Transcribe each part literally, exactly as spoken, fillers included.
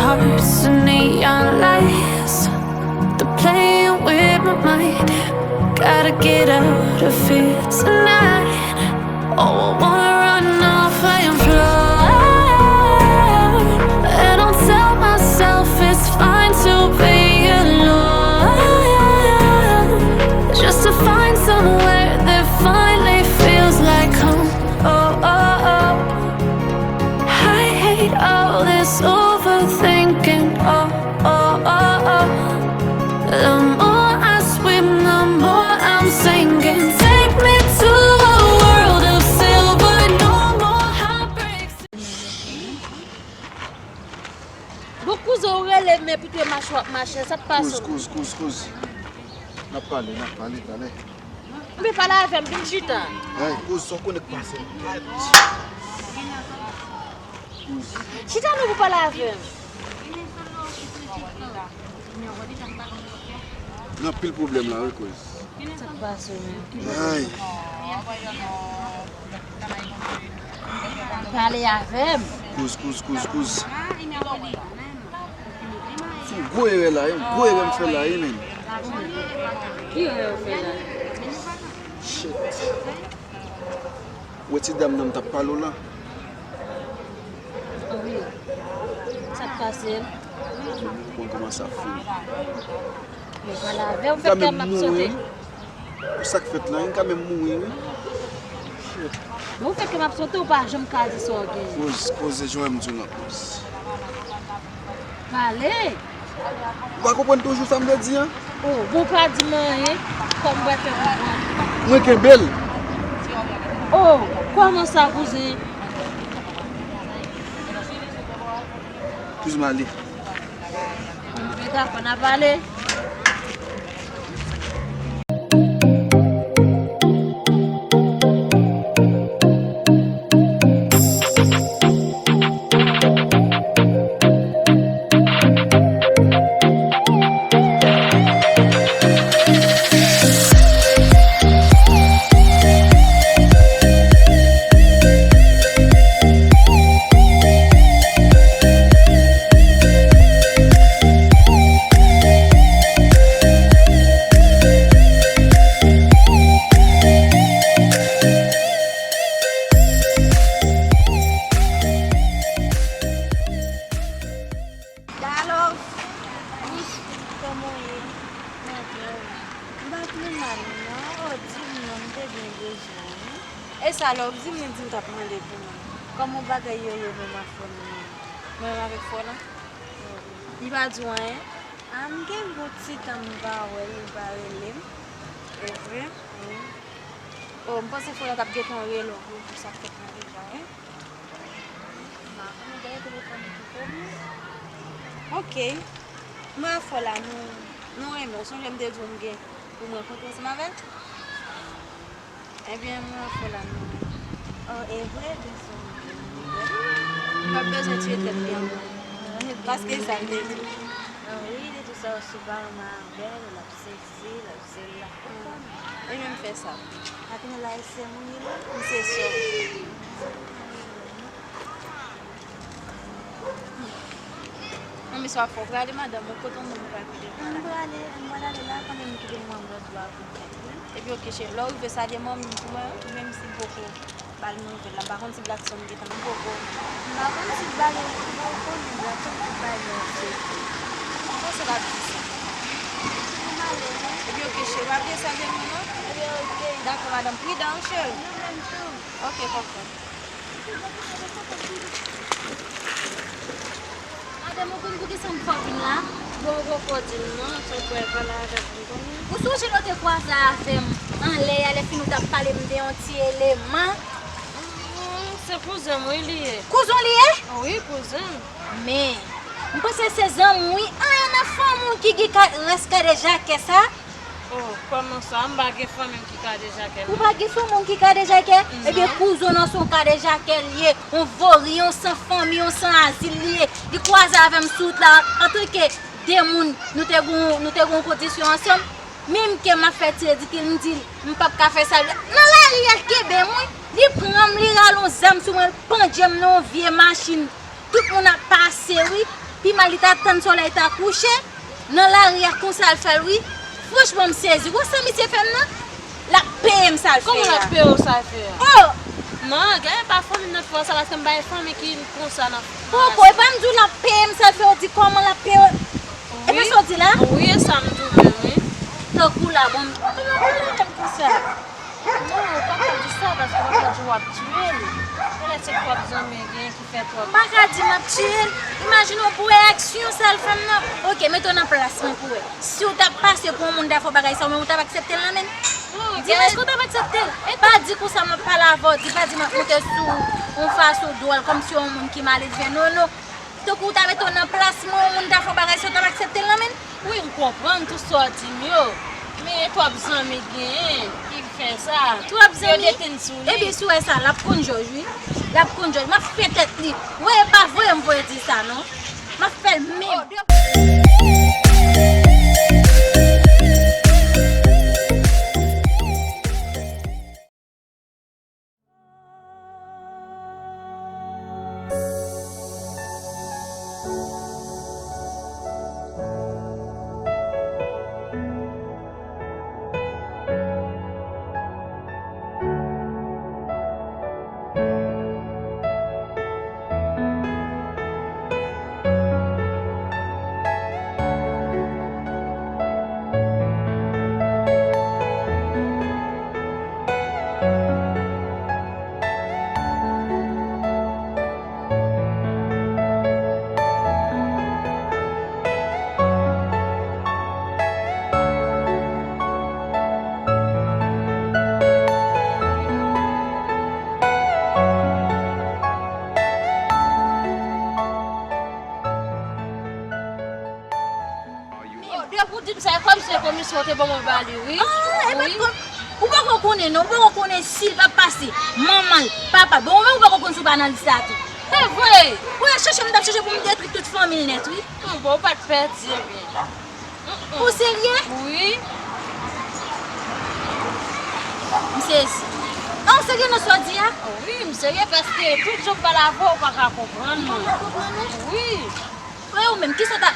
Hearts and neon lights, they're playing with my mind. Gotta get out of here tonight. Oh, I wanna run off and fly. And I'll tell myself it's fine to be alone. Just to find somewhere that finally feels like home. Oh, oh, oh. I hate all this overthinking. Oh, oh, oh, oh. The more I swim, the more I'm sinking. Take me to a world of silver, no more heartbreaks. Bon, kouzen, ou rele m, men pou te mache w ap mache, sa k pase w? Kouz, kouz, kouz, kouz. N ap pale, n ap pale, talè. Ou vle pale avè m, vin chita. Ay, kouz, sa w konnen k pase. Kouz. Chita non pou pale avè m. Gen anpil pwoblèm la, wi, kouz. Sa k pase w menm? Ay. Pale avè m. Kouz, kouz, kouz, kouz. Se yon gwo erè la, yon gwo erè m fè la, wi, menm. Ki erè w fè la? Shit. Ou wè ti dam nan m t ap pale w la? Wi. Sa k pase l? Ou konn kòman sa fini. Mwen pale avè w, ou fè kè m ap sote. Pou sa k fèt la, m ka menm mouri, wi. Shit. Men ou fè kè m ap sote, ou pa janm ka di sa w genyen. Kouz, koze, jan m di w nan kouz. Pale! Ou pa konprann toujou sa m vle di an? Oh, bon, pa di m anyen, kòm m pral fè konprann. Mwen kenbe l. Oh, kòman sa, kouzen? Kouz, m ale. Dakò, n ap pale. Dalò, wi, kòman w ye? Mwen byen, wi. M pa twò mal, non. O, di m non, m te byen bezwen w, wi. E sa lè w di m li di m t ap mande pou mwen. Kòman bagay yo ye menm avè w menm? Mwen menm avèk fò la? Li pa di w anyen? A, m gen bon ti tan m pa wè l, li pa rele m. E vre? Wi. O, m panse fò la t ap gentan rele w pou, pou sa k fèt la deja, wi. M pa konnen dèyè telefòn li kite m. Oke. Mwen a fò la, nou, nou renmen w. Sonje m te di w m gen pou m rankontre ansanm avè l? Ebyen, mwen a fò la, nou renmen w. O, e vre, byen si w renmen m. M p ap bezwen tiye tèt li ankò. Paske sa l te di. A wi, li di sa w sou pa renmen avè l, l ap sezi, l ap sezi, l ap konprann. Ebyen, m fè sa. Atè la, e sè mwen ye la. M se sè w. Manmi, sa w ap fè? W prale, madanm, ou kote w menm ou pral kite m la? M prale, m pral ale la, kanmenm m kite manman dwa pou m fè. Epi oke, cheri, lè w rive, salye manmi m pou mwen, menm si l poko ba l nouvèl la. M pa konn si Blackson gentan, m poko. M pa konn si l ba l, ou konnen Blackson ap bay lè se. M panse l ap di sa. M ale, non? Epi oke, cheri, pa bliye salye nou, non? Epi oke. Dakò, madanm, pridan, wi, cheri. Ou menm tou. Oke, kòkòt. Madanm, ou konn poukisa m fè w vin la? Bon, ou poko di m non, sa w pral pale avèk mwen konnen. Ou sonje lè w te kwaze avè m anlè a, lè fini w t ap pale m de yon ti eleman? Hmm, se kouzen m wi li ye. Kouzen w li ye? Wi, kouzen m. Men, m panse se zanmi w wi. Anyen nan fanmi w ki gen ka, rès kadejakè sa? Oh, kòman sa? M pa gen fanmi m ki kadejakè non. Ou pa gen fanmi w ki kadejakè? Non. Ebyen, kouzen w nan se yon kadejakè l ye, yon vori, yon san fanmi, yon san azil li ye. Li kwaze avè m sou wout la, antanke de moun, nou te gon, nou te gon kondisyon ansanm. Menm ke m ap fè ti ridikil, m di l, m p ap ka fè sa. Nan lari a, l kenbe m wi. Li pran m, li rale yon zam sou mwen, l pandye m nan yon vye machin. Tout moun ap pase wi. Pi mal li ta tann solèy ta kouche nan lari a konsa l fè l wi. Franchman m sezi. Ou wè sa misye fè m nan? L ap peye m sa l fè a. Kòman l ap peye w sa l fè a? Oh! Non, gen pa fanmi m nan fè w sa paske m pa gen fanmi ki konsa nan. Poko, e pa m di w l ap peye m sa l fè, ou di kòman l ap peye w. E pa sa w di la? Wi, e sa m di w menm wi. Tankou la, bon, kòman w pale avè m konsa? Non, ou pa ka di sa paske w pa ka di w ap tiye l. Genlè se twòp zanmi gen ki fè twòp. M pa ka di m ap tiye l. Imajine w pou wè aksyon sa l fè m nan. Oke, mete w nan plas mwen pou wè. Si w t ap pase pou yon moun ta fè w bagay sa, ou menm ou t ap aksepte l nan men l? Di m èske w t ap aksepte l? Pa di konsa m ap pale avè w, di pa di m ap monte sou yon fason dwòl, kòmsi yon moun ki maledven. Non, non. Tankou w ta mete w nan plas mwen, yon moun ta fè w bagay sa, w t ap aksepte l nan men l? Wi, m konprann tout sa w di m yo. Men e twòp zanmi genyen ki fè sa. Twòp zanmi? Yo detenn sou li. Ebyen, si w wè sa, l ap konn jòj, wi. L ap konn jòj. M ap fè tèt li. Wi, e pa voye m voye di sa, non. M ap fè l menm. Depi w di m sa, e kòmsi se komisyon w te ban mwen ba li, wi. Ah, e pa t kòm, ou poko konnen non, ou poko konnen si l pa pase manman l, papa l. Bon, ou menm ou poko konn si w pa nan lis la tou. Se vre. Ou al chèche m, m t ap chèche pou m detwi tout fanmi l nèt, wi. Bon, ou pa t pèdi, ebyen. Ou serye? Wi. M sezi. Ah, ou serye nan sa w di a? Wi, m serye paske tout jan m pale avè w, ou pa ka konprann mwen. Ou pa konprann mwen? Wi. Wè ou menm, kisa w ta,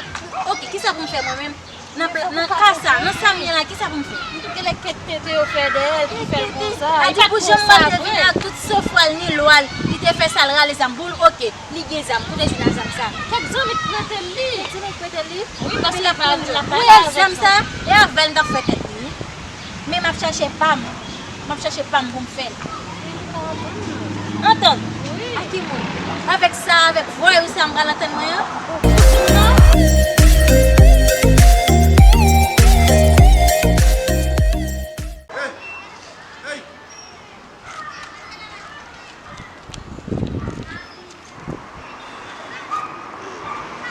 oke, kisa pou m fè mwen menm? Nan pla-, nan ka sa, nan sa m ye la, kisa pou m fè? M tou genlè kèk tenten yo fè dèyè l ki fè l konsa. Li pa t konsa vre. Pou janm mande vin ak tout sanfwa l ni lwa l, li te fè sa l rale zam pou l, oke. Li gen zam, kote jwenn a zam sa? Kèk zanmi t prete l li. Kèk zanmi t prete l li? Wi, paske l ap, l ap pale avèk zam sa. E avè l m t ap fè tèt li, wi. Men m ap chache pa m. M ap chache pa m pou m fè l. Antann? Wi. A ki moun? Avèk sa, avèk vòyou sa m pral antann mwen an? Hey! Hey!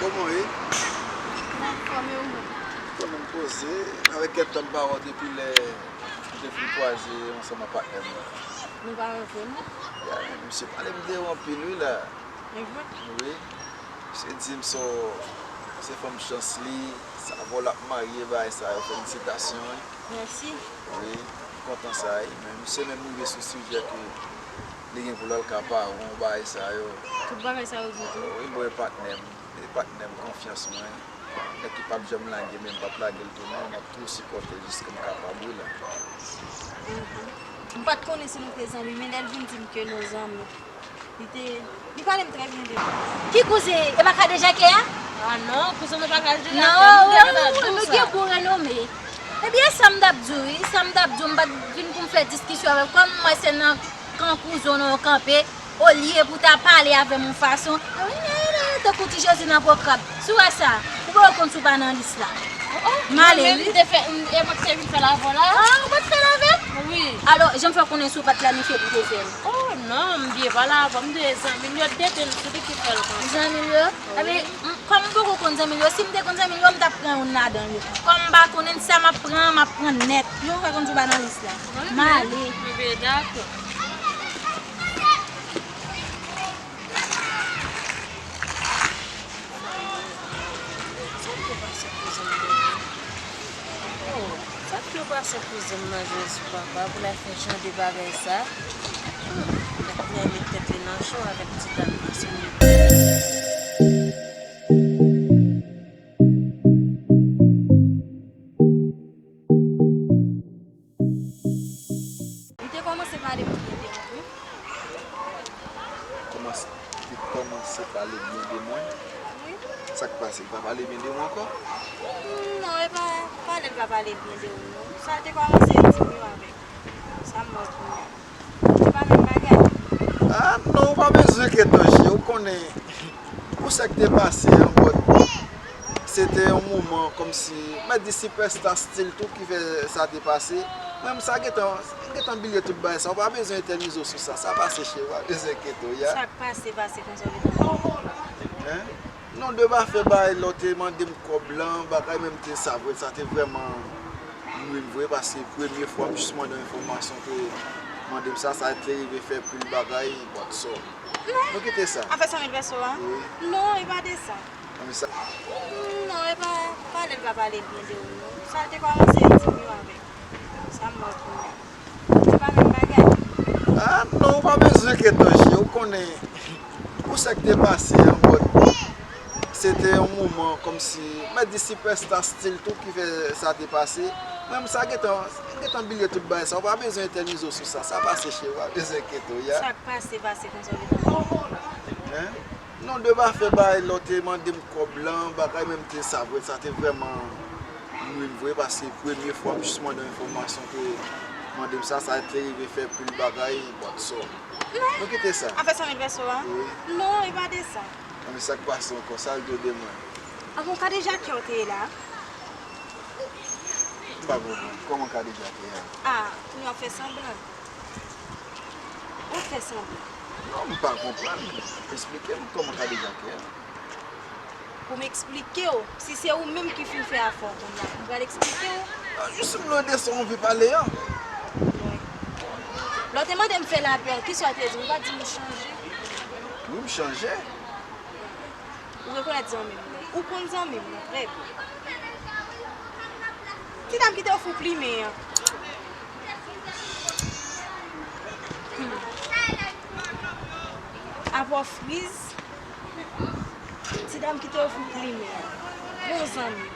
Kòman w ye? Anfòm, e ou menm? Kòman m poze? Avèk kèk tan m pa wè w depi lè m te fin kwaze ansanm ak patnè m nan. Nou pa wè vre non. Ya, misye pale m de ou anpil wi la. E vre? Wi. Misye di m se, se fanm chans li, sa vò l ap marye, bagay sa yo, felisitasyon wi. Mèsi. Wi, m kontan sa wi. Men misye menm rive sou sijè ke li gen pou l al ka pawon, bagay sa yo. Tout bagay sa yo di tou? Wi, bon, e patnè m. E patnè m, konfyans mwen. Nèg ki p ap janm lage, men m p ap lage l tou non. M ap toujou sipòte l jiske m kapab wi la. Mhm. M pa t konnen si nou te zanmi, men lè l vin di m ke nou zanmi. Li te, li pale m trè byen de ou. Ki kouzen? E pa Kadeja ke a? Ah non, kouzen mwen pa Kadeja. Non, nou gen bon renome. Ebyen, sa m t ap di w, wi. Sa m t ap di w, m pa t vin pou m fè diskisyon avè w. Kòm m wè se nan kan kouzen w nan w kanpe, olye pou w ta pale avè m yon fason, tankou ti Jezi nan po krab. Si w wè sa, ou poko konn si w pa nan lis la. M ale wi. Mwen menm, m te fè, m, e mwen ki te vin fè l avè w la. Ah, ou pa t fè l avè m? Wi. Alò, jan m fè w konnen si w pa t planifye pou w te fè l? Oh non, m byen pale avè w, m te zanmi l, yo te tande l, se li ki fè l konsa. Zanmi l yo? Wi. Ebyen, m, kòm m poko konn zanmi l yo, si m te konn zanmi l yo, m t ap pran youn ladan yo. Kòm m pa konnen l, sa m ap pran an, m ap pran nèt. Yo fè konn si w pa nan lis la. M ale. Ebyen, dakò. Sa k te pase kouzen m nan? Oh, sa k te pase kouzen m nan, Jezi papa, pou l al fè jan de bagay sa? Hmm, nèg li al met tèt li nan cho avèk ti dam nan, se li. Sa k pase, li pa pale byen de ou ankò? Non, e pa pale l pa pale byen de ou, non. Sa l te kòmanse di m yo avèk sa m wè kounye a. Se pa menm bagay. Ah, non, ou pa bezwen enkyete, cheri. Ou konnen, pou sa k te pase an, but se te yon moman kòmsi, m a di sipèsta stil tou ki fè sa te pase. Mwen, m sa gentan, m gentan bliye tout bagay sa. Ou pa bezwen etènize w sou sa. Sa pase, cheri, ou pa bezwen enkyete w, ya. Sa k pase, pase konsa, ou gentan bliye. Hein? Non, de pa fè bagay, lè w te mande m kòb lan, bagay, men m te sa vre, sa te vrèman nwi m vre, paske premye fwa m jis mande yon enfòmasyon ke mande m sa, sa te rive fè pil bagay, but so. Nou kite sa. Afè san mil pèso a? Wi. Non, e pa de sa. Nan men sa. Non, e pa pale l pa pale byen de ou, non. Sa l te kòmanse di m yo avèk sa m wè kounye a. Se pa menm bagay. Ah, non, ou pa bezwen enkyete w, cheri. Ou konnen, pou sa k te pase an, but se te yon moman kòmsi, m a di sipèsta stil tou ki fè sa te pase. Mwen, m sa gentan, m gentan bliye tout bagay sa. Ou pa bezwen etènize w sou sa. Sa pase, cheri. Ou pa bezwen enkyete w, ya. Sa k pase, pase konsa, ou gentan bliye. Hein? Non, de pa fè bagay, lè w te mande m kòb lan, bagay, men m te sa vre, sa te vrèman nwi m vre, paske premye fwa m jis mande yon enfòmasyon ke mande m sa, sa te rive fè pil bagay, but so. Nou kite sa. Afè san mil pèso a? Wi. Non, e pa de sa. Nan men sa k pase ankò, sa l di w de mwen? Avan kadejake w te ye la? M pa konprann. Kòman kadejake a? Ah, kounye a w ap fè sanblan. Ou fè sanblan. Non, m pa konprann. Eksplike m kòman kadejake a. Pou m eksplike w, si se ou menm ki fin fè afè w kounye a, m pral eksplike w. Ah, jis m lode sa w anvi pale an. Wi. Lè w te mande m fè lapè, kisa w te di m? Ou pa t di m ou chanje? Wi, m chanje. Ou rekonèt zanmi m nan. Ou konn zanmi m nan trè byen. Ti dam ki te ofri w plimen an. Hmm. Apre w friz, ti dam ki te ofri w plimen an. Bon zanmi.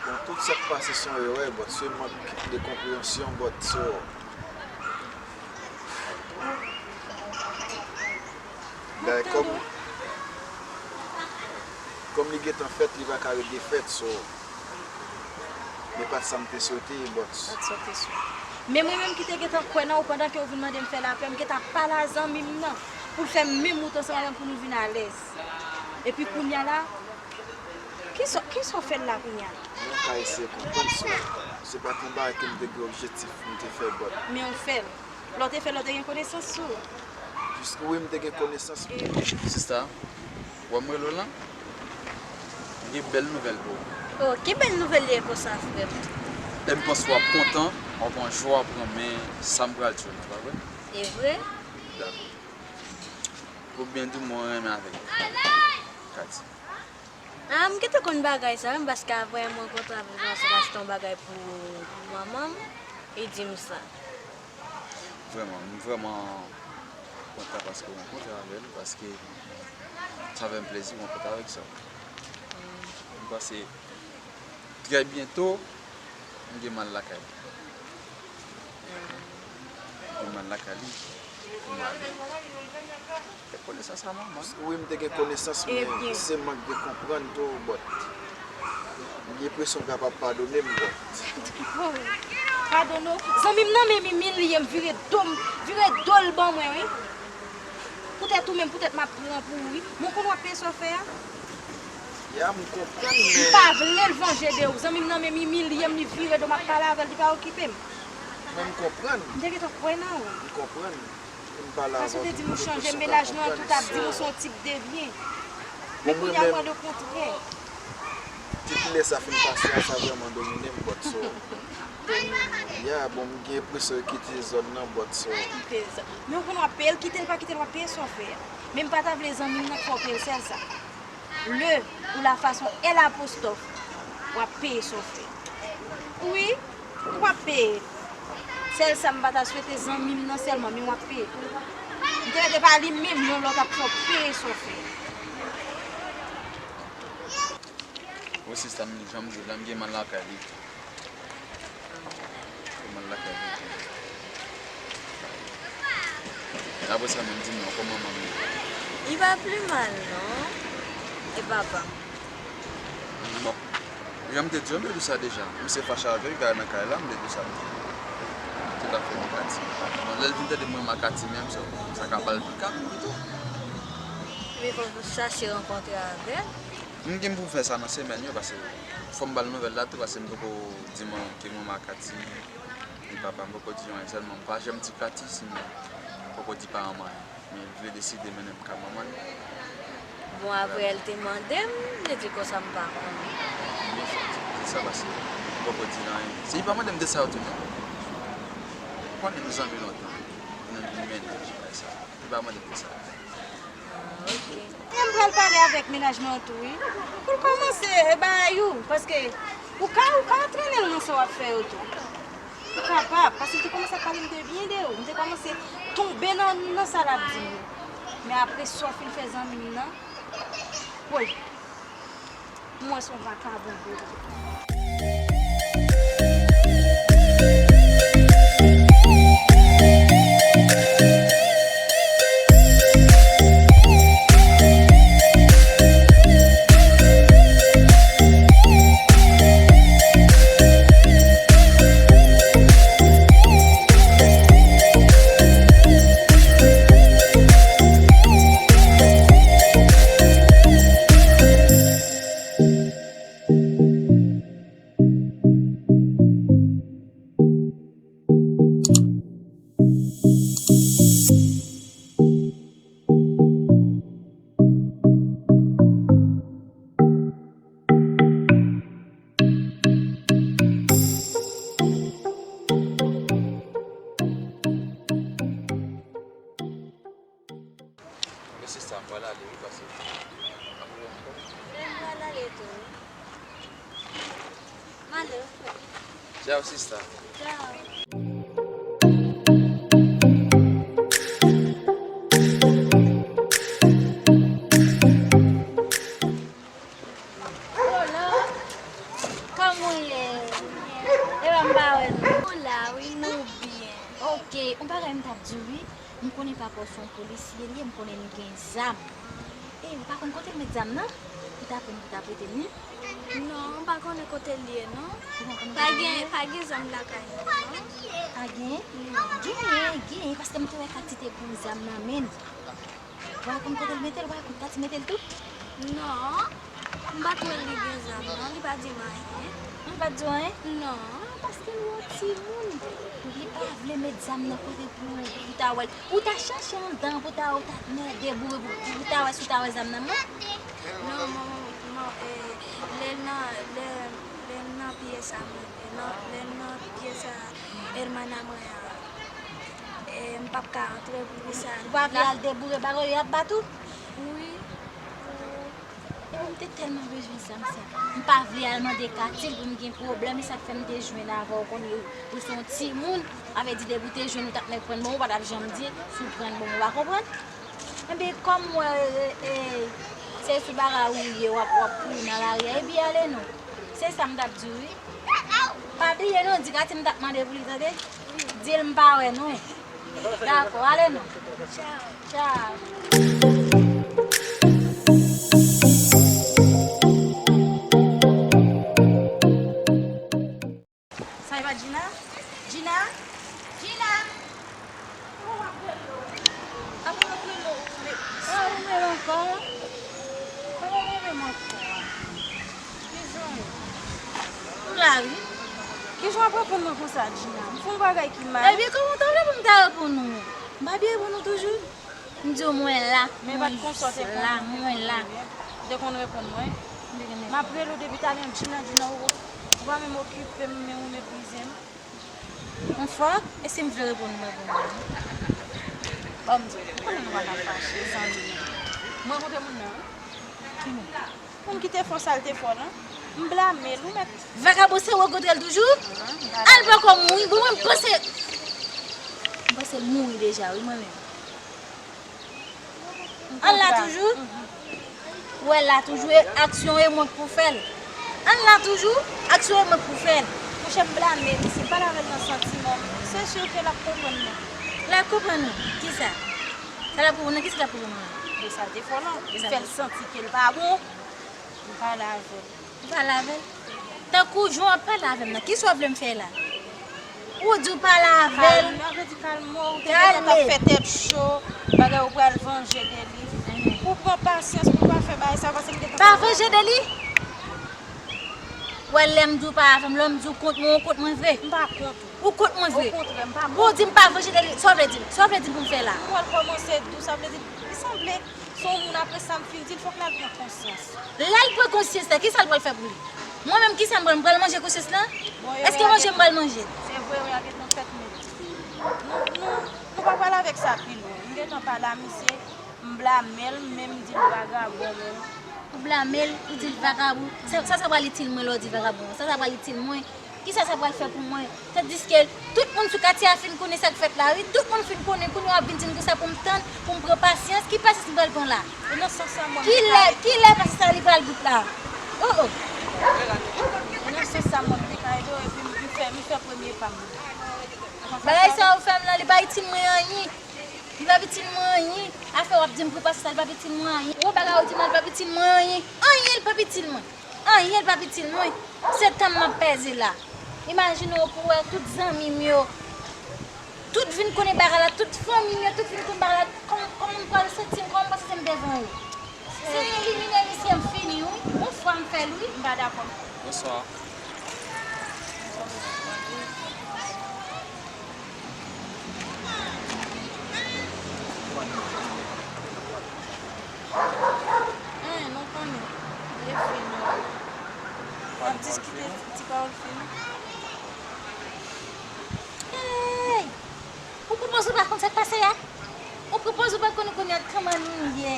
Bon, tout sa k pase se yon erè, but se mank de konpreyansyon, but so. Bagay kòm, kòm li gentan fèt, li pa ka ret defèt, so. Men pa t sa m te swete, but. Pa t sa w te swete. Men mwen menm ki te gentan kwè nan ou pandan ke w vin mande m fè lapè, m gentan pale a zanmi m nan pou l fè menm wout ansanm avè m pou nou vin alèz. Epi kounye a la, kisa, kisa w fè l la kounye a? Mwen ka eseye konprann sa. Se pa t yon bagay ke m te gen objektif pou m te fè, but. Men w fè l. Lè w te fè l, ou te gen konesans sou ou? Jis wi, m te gen konesans. Sista, w wè m rele w lan? M gen bèl nouvèl pou ou. Oh, ki bèl nouvèl li ye konsa, frè m? E m panse w ap kontan, w ap pran jwa, w ap renmen sa m pral di w lan, pa vre? E vre? Dakò. Pou byen di w, mwen renmen avèk ou. Kati. Ah, m gentan konn bagay sa, wi, paske avan yè m rankontre avè l, se ta yon bagay pou, pou manman m, li di m sa. Vrèman, m vrèman kontan paske w rankontre avè l, paske sa fè m plezi rankontre avèk sa. M panse trè byento, m gen m al lakay li. M gen m al lakay li pou m ale. Te konesans a manman. Wi, m te gen konesans, men se mank de konprann tou, but m gen enpresyon l kapab padone m, but. Padone w? Zanmi m nan, men m imilye m, vire do m, vire do l ban mwen, wi. Poutèt ou menm, poutèt m ap pran pou ou, wi. Men w konn w ap peye sa w fè a? Ya, m konprann, men. M pa vle l vanje de ou. Zanmi m nan, men m imilye m, li vire do m ap pale avè l, li pa okipe m. Men m konprann. M te gentan kwè nan ou. M konprann. Paske w te di m ou chanje, mennaj nou an tou t ap di m ou se yon tip de byen. Men kounye a m wè lekontrè. Depi lè sa fin pase a, sa vrèman domine m, but so. Ya, bon, m gen enpresyon yo kite zòn nan, but so. Kite zòn. Men ou konn w ap peye l, kite l pa kite l, w ap peye sa w fè a. Men m pa ta vle zanmi m nan fè w peye l, sèl sa. Le ou la fason L apostwòf, w ap peye sa w fè. Wi, w ap peye. Sèl sa m pa ta swete zanmi m nan sèlman, men w ap peye. M te rete pa li menm, yon lòt ap fè w peye sa w fè. Wi, sista m, jan m di w la, m gen m al lakay li. Kòman l lakay li? Apre sa menm, di m non, kòman manman m ye? Li pa pli mal non. E papa? Bon, jan m te di w, m te di w sa deja. Misye fache avè l, li ka nan kay la, m te di w sa, m te di w. Tout afè de Katy. Bon, lè l vin tande m renmen ak Katy menm, so, sa ka ba l pli ka pito. Men fò w chache rankontre avè l. M gen pou fè sa nan semèn yo, paske fò m ba l nouvèl la tou, paske m poko di manman ke m renmen ak Katy, ni papa m poko di yon sèlman. M pa janm di Katy si m poko di paran m anyen. Men l vle deside mennen m ka manman l. Bon, apre l te mande m, m te di konsa m pa konnen. Byen fèt. Se sa, paske m poko di l anyen. Si li pa mande m de sa yo tou, non. Ou konnen nou zanmi lontan. Nou, nou mennen bagay sa. Li pa mande m de sa yo. Ah, ok. Mwen pral pale avèk mennaj mwen tou, wi. Pou l kòmanse, e, bagay ou, paske ou ka, ou ka antrene l nan sa w ap fè yo tou. Ou kapab, paske l te kòmanse ap pale m de byen de ou. M te kòmanse tonbe nan, nan sa l ap di m yo. Men apre sa w fin fè zanmi m nan, woy. M wè se yon vakabon vre. Men sista, m pral ale wi, paske m ap wè ankò. Men m pral ale tou wi. M ale wi frè. Tchao sista. Tchao. Hello, kòman w ye? Epa m pa wè nou. Nou la wi, nou byen. Ok, yon bagay m t ap di w wi. M konnen papa w se yon polisye li ye, m konnen li gen zam. E, ou pa konn kote l met zam nan? Ou ta konn pou ta prete m li? Non, m pa konnen kote l ye non. Ou pa konnen kote l ye? Pa gen, pa gen zam lakay nou non. Pa gen? Non. Genyen, genyen, paske m te wè Katy te gen yon zam nan men l. Ou pa konn kote l mete l, ou pa konn Katy mete l tou? Non, m pa t wè l li gen zam non, li pa di m anyen. Li pa t di w anyen? Non, paske l wè w timoun. Li pa vle met zam nan kote pou, pou w ta wè l. Ou ta chache anndan pou w ta, ou ta mède boure pou, pou w ta wè si w ta wè zam nan men. Non, mwen, mwen, e, lè l nan, lè, lè l nan pyès a mwen, e, nan, lè l nan pyès a èlmann a mwen an, e, m p ap ka antre poukisa. Ou pa vle al deboure bagay yo ap bat ou? Wi. Epi m te tèlman bezwen zam sa. M pa vle al mande Katy l pou m gen pwoblèm, e sa k fè m te jwenn avè w, konnen ou se yon timoun, sa vle di depi w te jwenn ou t ap mèt pran bon, ou pa t ap janm di si w pran bon, ou pa konprann? Enben, kòm m wè, e, e, se sou bagay ou ye, w ap, w ap kouri nan lari a, epi ale non. Se sa m t ap di w wi. Pa bliye non, di Katy m t ap mande pou li, tande? Di l m pa wè nou. Dakò, ale non. Tchao. Tchao. Sa e pa Gina? Gina? Gina! Kòman w ap rele w? Ap rele w, men, ah, ou menm ankò? Kòman w menm ankò a? Kijan w ye? M la wi. Kijan w ap reponn mwen konsa, Gina? M fè yon bagay ki mal? Ebyen, kòman w ta vle pou m ta reponn ou? M pa byen reponn ou toujou? M di w mwen la, mwen jis la, mwen la. Ou te konn reponn mwen. M ap rele w depi talè, Gina, Gina, ou, ou pa menm okipe m, men ou meprize m. Yon fwa, e si m vle reponn ou, m reponn ou. Ban m di w, ou konnen nou pa ka fache, zanmi. Mwen kontre moun nan wi. Ki moun? Moun ki te fè w sa l te fè w lan, m blame l, ou mèt. Vakabon, se ou kontre l toujou? Al poko mouri, bon, mwen m panse, m panse l mouri deja, wi, mwen menm. Al la toujou? Ou wè la toujou, e aksyon e mwen k pou fè l. Al la toujou, aksyon e mwen k pou fè l. Monchè, m blame misye, m pale avè l nan santiman m. Se si ke l ap konprann mwen. L ap konprann ou? Kisa? Sa l ap pran pou mwen, nan kisa l ap pran pou mwen? Yo sa te fò la. Li fè l santi ke l pa bon. Ou pale avè l. Ou pale avè l? Tankou jan w ap pale avè m nan, kisa w vle m fè la? Ou di w pale avè l. Kalme, an vle di kalme w, ou te gentan t ap fè tèt cho, bagay ou pral vanje de li. Ou pran pasyans pou pa fè bagay sa, paske m gentan. Pa vanje de li? Wè, lè m di w pa avè m, lè m di w kont mwen, ou kont mwen vre? M pa kont ou. Ou kont mwen vre? Okontrè, m pa kont ou. Ou di m pa vanje de li, sa w vle di m? Sa w vle di m pou m fè la? Ou pral kòmanse dous, sa vle di, li sanble se yon moun, apre sa m fin di l, fòk l al pran konsyans. Lè l pran konsyans la, kisa l pral fè pou li? Mwen menm, kisa m pral, m pral manje konsyans lan? Èske manje m pral manje l? Se vre, wi, a gentan fèt, men nou, nou, nou pa pral avèk sa pi lwen. M gentan pale a misye, m blame l, men m di l vagabon menm. Ou blame l, ou di l vagabon. Sa, sa, sa pral itil mwen lè w di vagabon? Sa, sa pral itil mwen? Kisa sa pral fè pou mwen? Tandiske tout moun sou katye a fin konnen sa k fèt la, wi. Tout moun fin konnen, kounye a w ap vin di m konsa pou m tann, pou m pran pasyans. Ki pasyans m pral pran la? E nan sans sa, mwen, kilè, kilè pasyans sa li pral bout la? Oh, oh. E nan sans sa, mwen, m te ka ede w, epi m, m fè, m fè premye pa m. Bagay sa ou fè m la, li pa itil mwen anyen. Li p ap itil mwen anyen. Afè w ap di m pou pasyans sa, li p ap itil mwen anyen. Gwo bagay ou di m la, li p ap itil mwen anyen. Anyen, li p ap itil mwen. Anyen, li p ap itil mwen. Se tan m ap pèdi la. Imajine w pou w wè tout zanmi m yo. Tout vin konnen bagay la, tout fanmi m yo, tout vin konnen bagay la. Kòman, kòman m pral santi m, kòman m pral santi m devan yo? Se elimine misye, m fini, wi. Yon fwa m fè l, wi. M pa dakò. Bonswa. Anyen, nou konnen. Leve nou. N ap diskite ti pawòl fini. Hey! Ou pran pòz ou pa konn sa k pase a? Ou pran pòz ou pa konn kounye a kòman nou ye?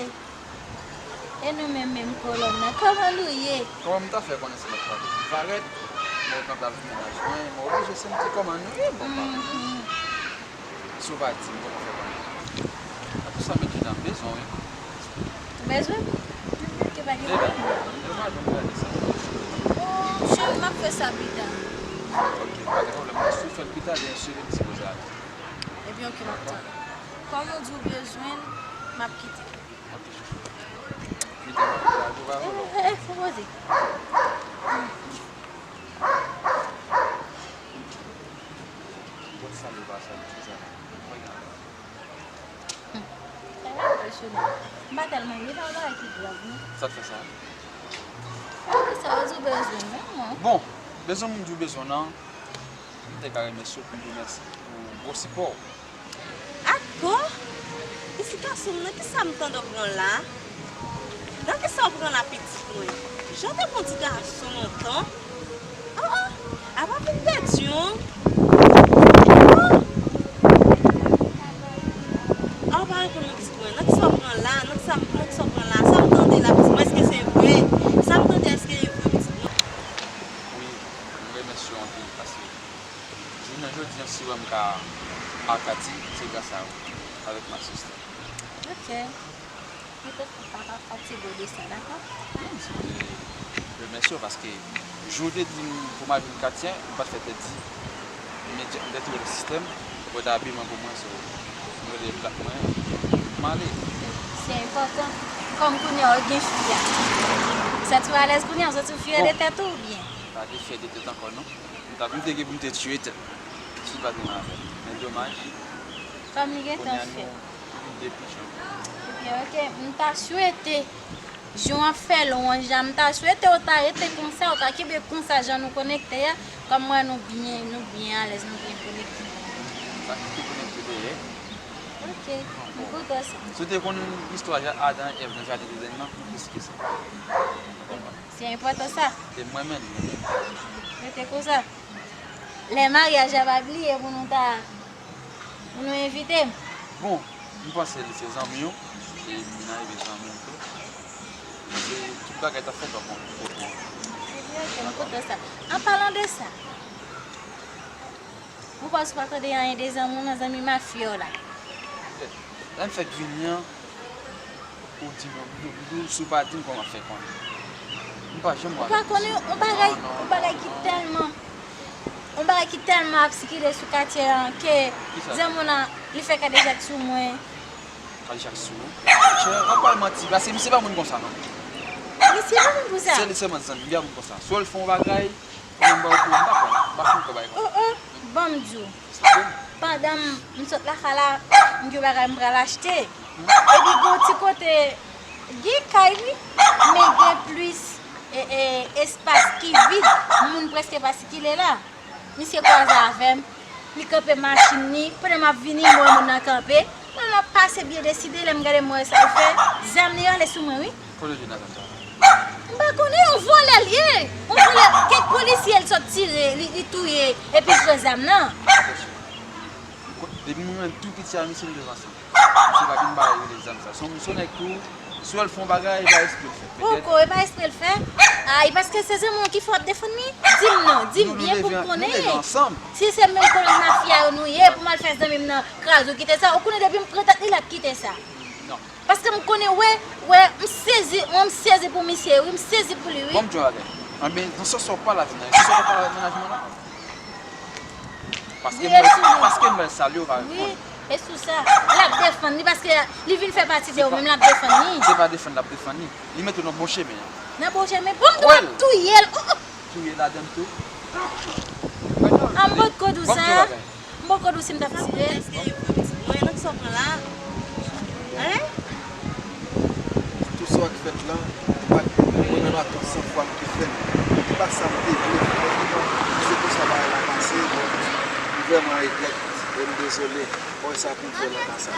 E nou menm, menm kolòn nan, kòman nou ye? Kòman m ta fè konnen se lòt pale? Varèt, mwen kanpe avèk mennaj mwen, mwen oblije santi kòman nou ye, bon, pa. Si w pa di m, kòman fè konnen? Apre sa, men ki jan bezwen, wi. Ou bezwen m? Ke pa gen pwoblèm. Devan, devan, devan, devan, devan. Bon, cheri, m ap fè sa pita. Ok, pa gen pwoblèm. Si w fè l pita, byen sire m sipoze ale. Ebyen, ok, m ap tann. Kòm ou di w bezwen l, m ap kite. Ok, chouchou. Kite m ap pita, ou pa volo. Eh, eh, fò poze. Bon, sa nou pa sa, nou ti sa. Regarde. Hmm. Sa va enpresyone. M pa tèlman, li pa yon bagay ki grav, non. Sa k fè sa? Wi, sa w di w bezwen, non, non. Bon, bezwen m di w bezwen nan, m te ka remèsye w pou m remèsye pou gwo sipò w. Atò, pitit gason m, nan kisa m tande w pran la? Nan kisa w pran la, pitit mwen? Jan w te pran ti gason lontan? Oh, oh, apa vin pèdi w? Oh. Ah, w pa reponn mwen, pitit mwen. Nan kisa w pran la? Nan kisa, nan kisa w pran la? Sa m tande la, pitit mwen, èske se vre? Sa m tande, èske e vre, pitit mwen? Wi, m remèsye w anpil, paske jounen jodi a, si w wè m ka al Kati, se gras a ou, avèk masist. Ok. Petèt ou pa ka fatige w de sa, dakò? Non, m sipoze remèsye w paske jou w te di m pou m al vin Katyen, m pa t fè tèt di. M te, m te tou nan sistèm, ou te abiman pou mwen, so, m rele plak mwen, m ale. Se enpòtan. Kòm kounye a w gen fi a. Ou santi w alèz kounye a, ou santi w fyè de tèt ou oubyen? Pa de fyè de tèt ankò, non. M ta, m te gen pou m te tiye tèt si l pa t gen avè m. Men domaj. Kòm li gentan fèt. Ebyen, ok, m ta swete, jan w ap fè lwanj la, m ta swete w ta rete konsa, w ta kenbe konsa jan nou konekte a, kòm m wè nou byen, nou byen alèz, nou byen konekte. Sa ki te konekte dèyè. Ok, m kontan sa. Si w te konn istwa Adan ak Èv nan jaden Edenn nan, plis ke sa. Se enpòtan sa. Se mwen menm. Rete konsa. Lè maryaj la, pa bliye pou nou ta, pou nou envite m. Bon, m panse li se zanmi w, e m nan rive zanmi w tou. Se tout bagay t ap fèt bò kote w. Ebyen, ok, m kontan sa. An palan de sa, ou panse w pa tande anyen de zanmi w nan, zanmi mafya w la? Lè m fèk vini an, ou di m, ou, ou, ou, si w pa di m, kòman w ap fè konnen? M pa janm wè. Ou pa konnen yon bagay, yon bagay ki tèlman, yon bagay ki tèlman ap sikile sou katye a, ke zanmi w lan, li fè kadejak sou mwen. Pale chak sou. Chè, pa pale manti, paske misye pa moun konsa, non. Misye pa moun konsa. Se li sèlman zanmi, li pa moun konsa. Swa l fè yon bagay, mwen m ba w kou, m pa kwè, m pa fin kwè bagay konsa. Oh, oh, ban m di w. Pandan m, m sot lakay la, m gen bagay m pral achte. Epi gen yon ti kote, gen kay wi, men gen plis, e, e, espas ki vid, moun prèske pa sikile la. Misye kwaze avè m, li kanpe machin li, pandan m ap vini, m wè moun nan kanpe. Mwen, m ap pase byen deside, lè m gade, m wè sa l fè, zam li rale sou mwen, wi. Kote w jwenn zam sa? M pa konnen, yon vòlè l ye. Yon vòlè, kèk polisye l sot tire, li, li touye, epi l pran zam nan. Depi mwen menm tou piti a, misye m te vanse. Misye pa gen bagay rele zam sa. Se yon, se yon nèg tou, si w wè l fè yon bagay, e pa espre l fè. Petèt. Poko, e pa espre l fè? Ay, paske se zanmi w ki fè w ap defann li? Di m non, di m byen pou m konnen. Nou, nou leve, nou leve ansanm. Si se menm kolòn mafya yo nou ye, pou m al fè zanmi m nan kraze w kite sa, ou konnen depi m pran tèt li, l ap kite sa. Non. Paske m konnen, wè, wè, m sezi, mwen m sezi pou misye, wi, m sezi pou li, wi. Bon, m di w yon bagay. Anben, nan sans sa w pa la nan, nan sans sa w pa la nan mennaj mwen la. Paske m wè, paske m wè l salye w pa reponn. Wi, e sou sa. L ap defann li, paske li vin fè pati de ou, menm l ap defann li. Se pa defann, l ap defann li. Li mete w nan bon chemen an. Nan bon chemen? Bon, m tou ap touye l. Oh, oh. Touye ladann tou. A, m potko di w sa. M potko di w si m t ap tire l. Mwen, nan sa w pran la? Hein? Tout sa k fèt la, m pa t, mwen menm atann san fwa m te fè l. E pa sa m te vle fè. Se konsa bagay la pase. M vrèman regrèt e m dezole. Mwen sa pou m fè nan ka sa.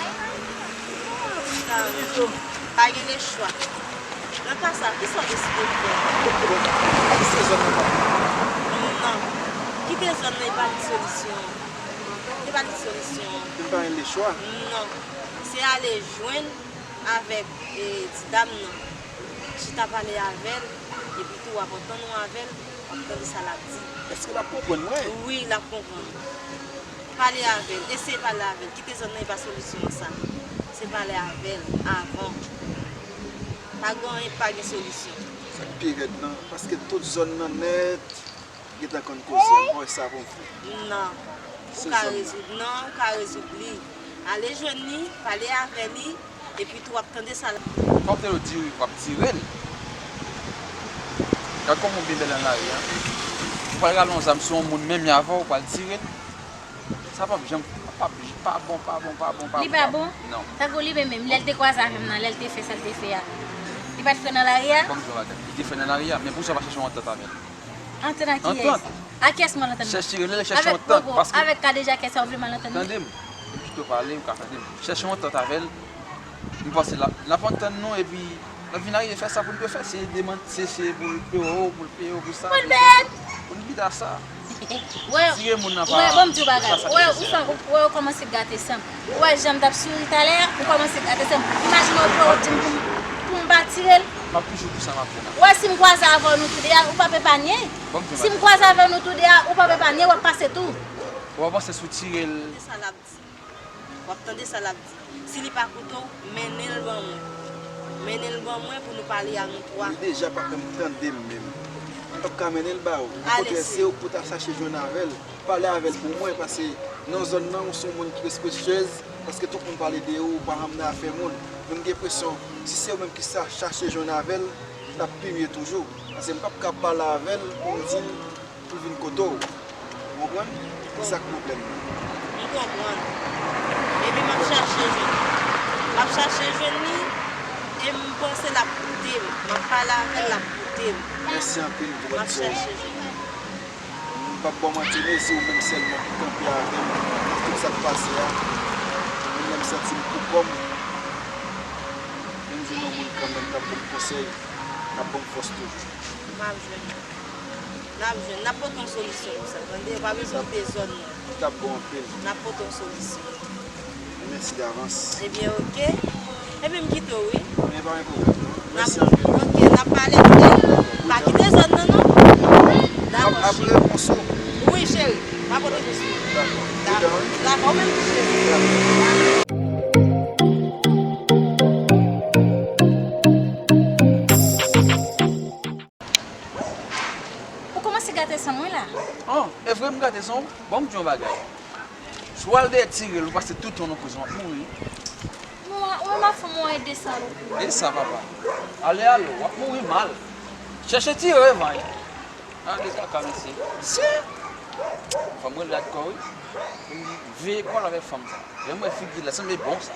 Nan ka sa, kisa w deside fè? Bon, kite zòn nan pa. Non. Kite zòn nan, e pa li solisyon. E pa li solisyon. M pa gen lechwa. Non. Se ale jwenn avèk, e, ti dam nan. Chita pale avè l, epi tou w ap antann ou avè l, w ap tande sa l ap di. Èske l ap konprann mwen? Wi, l ap konprann. Pale avè l, eseye pale avè l. Kite zòn nan, e pa solisyon an sa. Se pale avè l avan. Pa gen anyen, pa gen solisyon. Sa k pi rèd nan, paske tout zòn nan nèt gentan konn koze m, mwen sa pou m fè. Non. Ou ka rezoud, non, ou ka rezoud li. Ale jwenn li, pale avè li, epi tou w ap tande sa l ap di. Fòk te yo di w ap tire l. Gad kòman w byen bèl nan lari a. Ou pral rale yon zam sou yon moun menm jan avè w, ou pral tire l. Sa p ap janm, p ap, pa bon, pa bon, pa bon, pa bon. Li pa bon? Non. Tankou li menm menm, lè l te kwaze avè m nan, lè l te fè sa l te fè a. Li pa t fè nan lari a? Ban m di w yon bagay. Li te fè nan lari a, men poukisa w pa chèche yon antant avè l? Antant ak kiyès? Antant. A kiyès m al antann? Chèche, rele l, chèche yon antant, paske avèk Kadeja kiyès sa w vle m al antann li? Tande m. M pito pale, ou ka tande m. Chèche yon antant avè l. M panse l ap, l ap antann nou, epi n ap vin arive fè sa pou n dwe fè. Se demann, se, se pou l peye w, pou l peye w pou sa, pou sa. Pou n kite sa. Tire moun nan pa, wè, bon, m di w bagay. Wè, ou fè, ou, wè, ou kòmanse gate san m. Ou wè jan m t ap souri talè a, ou kòmanse gate san m. Imajine w pran w di m pou m, pou m pa tire l. M ap toujou di sa m ap fè la. Ou wè, si m kwaze avè w nou tou de a, ou p ap epaye. Si m kwaze avè w nou tou de a, ou p ap epaye, w ap pase tou. Ou ap panse si w tire l. Tande sa l ap di. W ap tande sa l ap di. Si li pa koute w, mennen l ban mwen. Mennen l ban mwen pou nou pale a nou twa. Li deja p ap menm tande m menm. M p ap ka mennen l ba ou. Okontrè, se ou k pou ta chache jwenn avè l. Pale avè l pou mwen, paske nan zòn nan, ou se yon moun ki respektyez, paske tout moun pale de ou, ou pa janm nan afè moun. Men m gen enpresyon, si se ou menm ki sa chache jwenn avè l, l ap pi mye toujou. Paske m p ap ka pale avè l pou m di l pou l vin kote w. Ou konprann? Se sa k pwoblèm nan. M konprann. Epi m ap chache jwenn li. M ap chache jwenn li, e m panse l ap koute m. M ap pale avè l, l ap koute m. Mèsi anpil pou wòd sa w. M ap chache jwenn li. M p ap ba w manti, men se ou menm sèlman ki kanpe avè m nan tout sa k pase a. Mwen menm, m santi m pou kò m. Men m jwenn yon moun kanmenm k ap ban m konsèy, k ap ban m fòs toujou. M ap jwenn. N ap jwenn. N ap pote yon solisyon pou sa, tande? Ou pa bezwen kite zòn nan. Li t ap bon anpil. N ap pote yon solisyon. Mèsi davans. Ebyen, oke. Ebyen, m kite w, wi. Men pa gen pwoblèm, non. Mèsi anpil. Oke, n ap pale, oke? Pa kite zòn nan, non. Dakò, cheri. Wi, cheri. M ap pote yon solisyon. Dakò. Dakò, ou menm tou, cheri. Ou kòmanse gate san mwen la. Oh, e vre m gate san w? Bon, m di yon bagay. Si w al dèyè tire l, ou pase tout tan w nan prizon, w ap mouri. Mwen, mwen, ma fanm, mwen ede sa, non. E sa, papa. Ale, ale, w ap mouri mal. Chèche tire, vanyan. A, de kaka, mesye. Si! Fanm rele ak kò, wi. Veye kò l avèk fanm sa. Lè m wè figi l la, sanble bon, sa.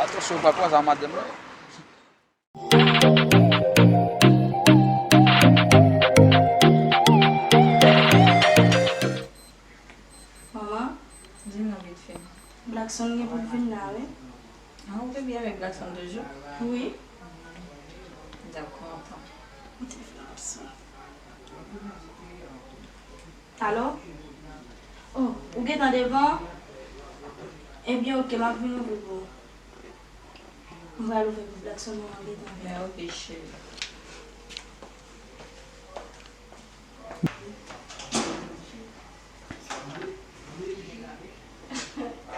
Atansyon, w pa kwaze a madanm nan. Manman, di m non vit fè. Blackson gen pou l vin la, wi. Ah, ou te byen avèk Blackson toujou? Wi. Dakò, antan. Ou te fè absan. Alo? Oh, ou gentan devan? Ebyen, oke, m ap vin ouvri pou ou. M pral ouvri pou Blackson, manman gentan. Mè oke, cheri.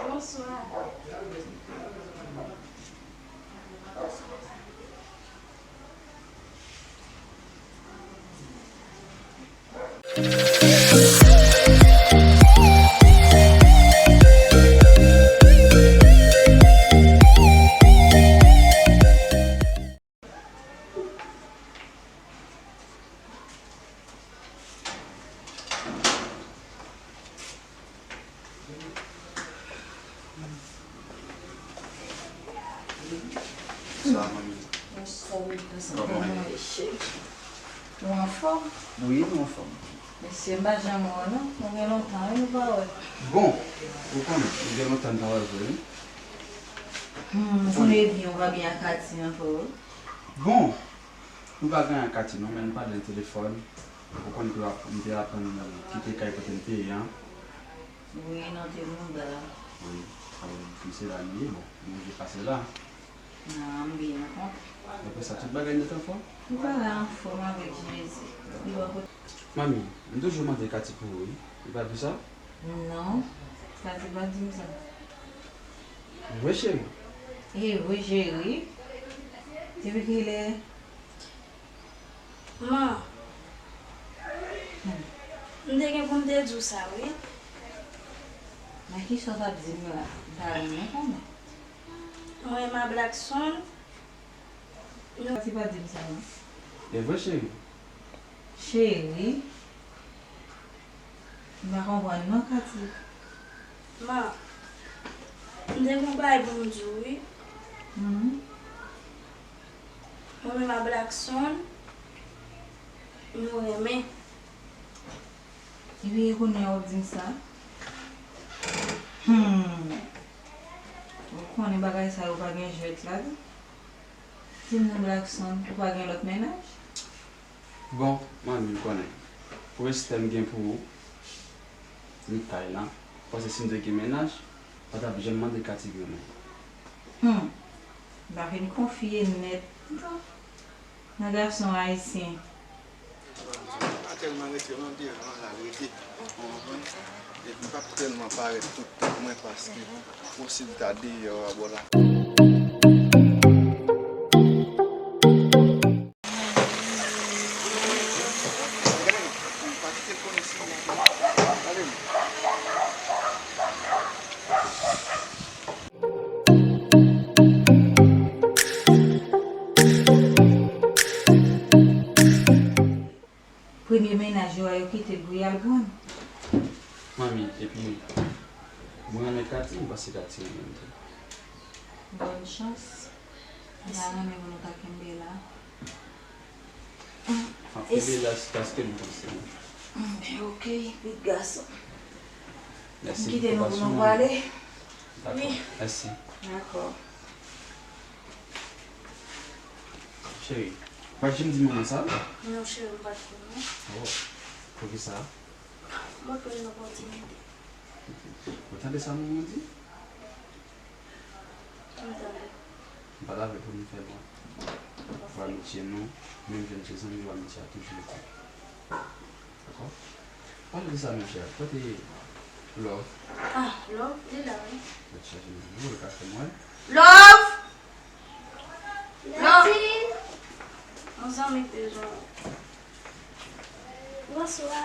Bonswa. Bonswa, manmi. Bonswa, bebe, kòman w ye, cheri? Ou anfòm? Wi, nou anfòm. Mesye, m pa janm wè w non. Nou gen lontan, wi, nou pa wè. Bon, ou konnen, nou gen lontan nou pa wè vre, wi. Hmm, konnen byen, ou pa byen ak Katy ankò, wi. Bon, nou pa gen anyen ak Katy non, men nou pale nan telefòn. Ou konnen ke m te aprann kite kay kote m te ye an. Wi, nan te mouda. Wi, wi, se la nou ye, bon, nou oblije pase la. Nan, m byen kontan. Apre sa, tout bagay nèt anfòm? Tout bagay anfòm avèk Jezi. Li bò kote. Manmi, m toujou mande Katy pou ou, wi. Li pa di w sa? Non, Katy pa di m sa. Vre, cheri? E vre, cheri. Depi kilè? Man, m te gen pou m te di w sa, wi. Men kisa w t ap di m la? M ta renmen konnen. Mwen, ma Blackson, nou. Katy pa di m sa, non. E vre, cheri? Cheri? M pa konprann non, Katy. Man, m te gen yon bagay pou m di w, wi. Mhm. Mwen menm a Blackson, nou renmen. Epi kounye a w ap di m sa? Hmm. Ou konnen bagay sa yo pa gen jwèt ladan. Di m non, Blackson, ou pa gen lòt mennaj? Bon, manmi, m konnen. Pou respè m gen pou ou, m kay lan. Paske si m te gen mennaj, m pa t ap janm mande Katy granmoun. Hmm. M pa fin konfye nèt nan gason ayisyen. M pa tèlman rete non devan la, rete. Ou konprann? Epi m p ap tèlman parèt tout tan mwen paske posib ta deyò a bò la. Premye mennaj yo a, yo kite l pou y al pran. Manmi, epi mwen renmen Katy, m panse Katy renmen m tou. Bòn chans. M ta renmen pou nou ta kenbe la. N ap kenbe la jiskaske nou panse. Hmm, ben oke, pitit gason. M kite nou pou nou prale. Dakò, mèsi. Dakò. Cheri, ou pa t janm di manman sa? Non, cheri, m pa t konnen. Oh, poukisa? Mwen pran yon opòtinite. Ou tande sa manman di? M tande. M pa ta vle pou nou fè lwen. Pou amitye nou, menm jan nou se zanmi yo, amitye a toujou ete. Dakò? Pale de sa, monchè. Kote Love? Ah, Love, li la, wi. Mèt chaje nan nou, li ka fè mwen. Love! Love! Yon zanmi k te jwenn ou. Bonswa.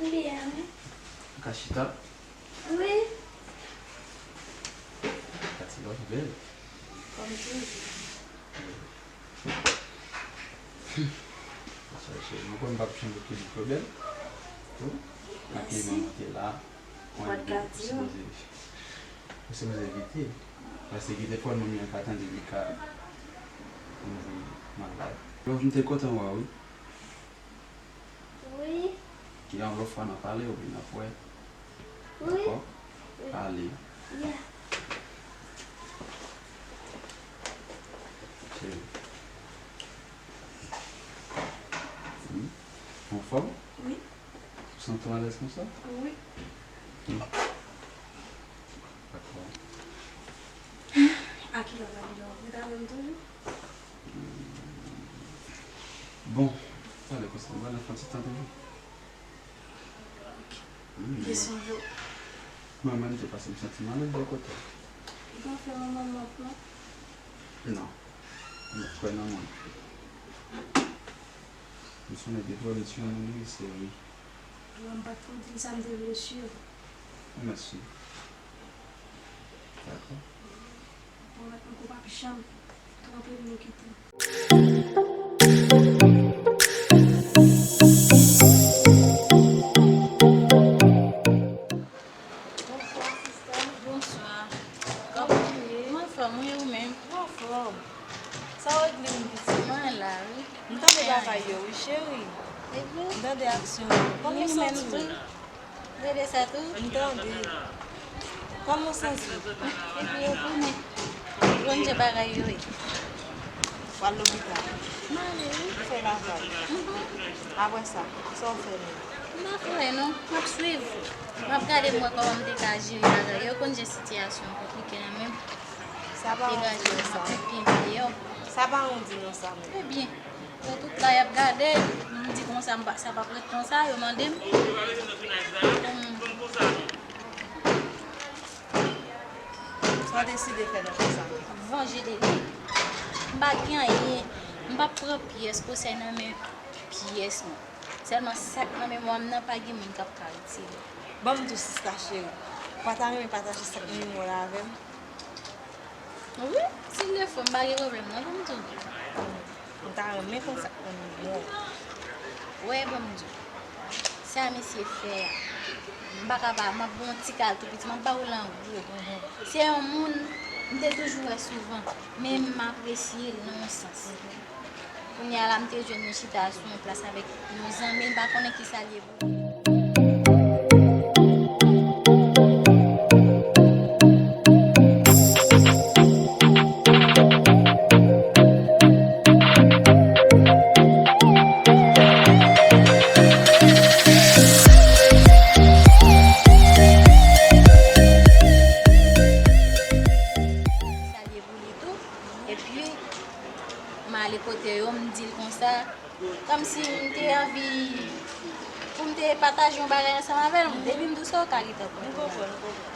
M byen, wi. Ou ka chita? Wi. Katy, Ou bèl. Kòm toujou. Sa, cheri, mwen konn m p ap janm okipe pwoblèm. Tou. Ak li, mèsi. Manman te la. Mwen, ou sipoze, ou sipoze evite. Paske gen de fwa, manmi an ka tande, li ka tonbe malad. Love, m te kontan wè w, wi. Wi. Yon lòt fwa n a pale oubyen n ap wè. Wi. Dakò? Wi. Ale. Yeah. Cheri. Hmm? Anfòm? Wi. Ou santi w alèz konsa? Wi. Hmm. Dakò. A kilè w pral vini? Ou ret avè m toujou? Bon, talè konsa, m pral fè yon ti tan toujou. Ok. Hmm. Li sonje w. Mwen menm tou, paske m santi m alèz bò kote w. Ou pa fè manman m ap pran? Non. M ap kwè nan mwen. M sonnen de vòlè ti yon moun wi, se wi. Bon, m pa t pou di l sa m te vle si. Mèsi. Dakò. Bon, mèt mwen kou p ap janm twonpe m, nou kite m. Bonswa, sista. Bonswa. Kòman w ye? Mwen anfòm, wi, ou menm? Mwen anfòm. Sa w regle m, pitit? Mwen la, wi. M tande bagay yo, wi, cheri. E vre? M tande aksyon yo. Kòman w santi w? Rele sa tou? M tande. Kòman w santi w? Epi yo konnen. Ou konn jan bagay yo ye. W al lopital. M ale, wi. Ou fè lavay. Mhm. Apre sa, sa w fè menm? M pa fè anyen non. M ap swiv. M ap gade m wè kòman m te ka jere bagay yo. Ou konn jan sitiyasyon an konplike nan men m. Sa pa yon di non sa. Degaje m, m ap met pye m deyò. Sa pa yon di non sa menm. Ebyen. Yo tout la, y ap gade, m di konsa, m pa, sa p ap ret konsa, yo mande m. Sa w deside fè nan konsa? Vanje de li. M pa gen anyen, m p ap pran pyès konsèy nan men pyès moun. Sèlman sa k nan memwa m nan, pa gen moun k ap ka retire. Ban m di w, sista cheri, ou pa ta renmen pataje sa k nan memwa w la avè m? Wi, si l le fo, m pa gen pwoblèm non, ban m di w. M ta renmen konn sa k nan memwa w. Wè, ban m di w. Sa misye fè a, m pa ka pa, m ap ba w yon ti kal tou piti, m ap ba w l an gwo. Se yon moun m te toujou wè souvan, men m apresye l nan yon sans. Kounye a la, m te jwenn nou chita sou yon plas avèk yon zanmi, m pa konnen kisa l ye pou li. Sa l ye pou li tou. Epi, m ale kote yo, m di l konsa, kòmsi m te anvi pou m te pataje yon bagay ansanm avè l, depi m di w sa, w ka gentan konprann.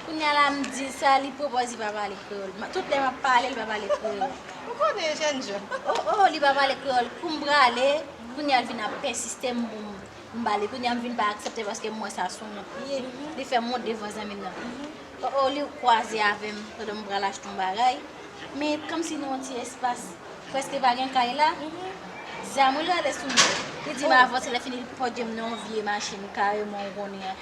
Kounye a la, m di sa, li pwopòze li pa pale kreyòl. Tout lè m ap pale, li pa pale kreyòl. Ou konnen jènjan. O, o, li pa pale kreyòl. Kou m prale, kounye a l vin ap pèsiste m pou m, m pale. Kounye a m vin pa aksepte paske m wè sa s on wont li ye. Li fè m wont devan zanmi m nan. O, o, li kwaze avè m pandan m pral achte yon bagay. Men kòmsi nan yon ti espas, prèske pa gen kay la. Zam wi l rale sou mwen. Li di m avanse, lè fini li pòdye m nan yon vye machin kareman, ou konnen an.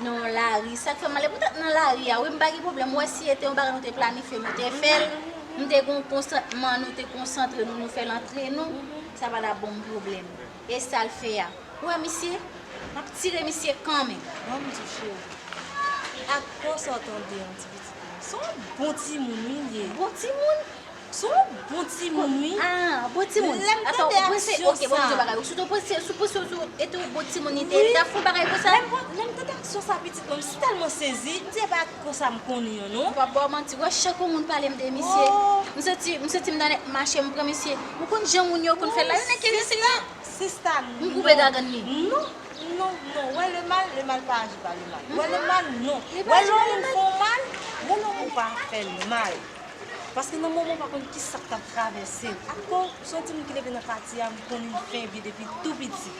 Nan yon lari. Sa k fè m ale poutèt nan lari a, wi, m pa gen pwoblèm. Ou wè si se te yon bagay nou te planifye, nou te fè l, m te gen yon konsantman, nou te konsantre nou, nou fè l antre nou, sa pa t ap ban m pwoblèm. E sa l fè a. Ou wè misye? M ap tire misye kanmenm. Ban m di w, cheri. Ak kò sa w tande an, ti pitit mwen. Se yon bon timoun wi l ye. Bon timoun? Se yon bon timoun wi. Ah, bon timoun. Lè m tande aksyon sa. Ok, bon, m di w bagay. Si w te panse, si w panse w te yon bon timoun, li te, li t ap fè yon bagay konsa? Lè m, lè m tande aksyon sa, pitit mwen, m tèlman sezi, m di e pa konsa m konnen an non. M p ap ba w manti. Wè, chak yon moun pale m de misye. M santi, m santi m nan nèt mache, m pran misye. Ou konn jan moun yo konn fè la, yo nan kè misye. Sista, non. M koupe gagann li. Non, non, non. Wè le mal, le mal pa aji pa le mal. Wè le mal, non. Wè lè yon moun fè w mal, wè lè yon moun pa fè l mal. Paske nan moman w pa konn kisa k t ap travèse l. Akoz se yon timoun ki leve nan katye a, m konnen l fè byen depi tou piti.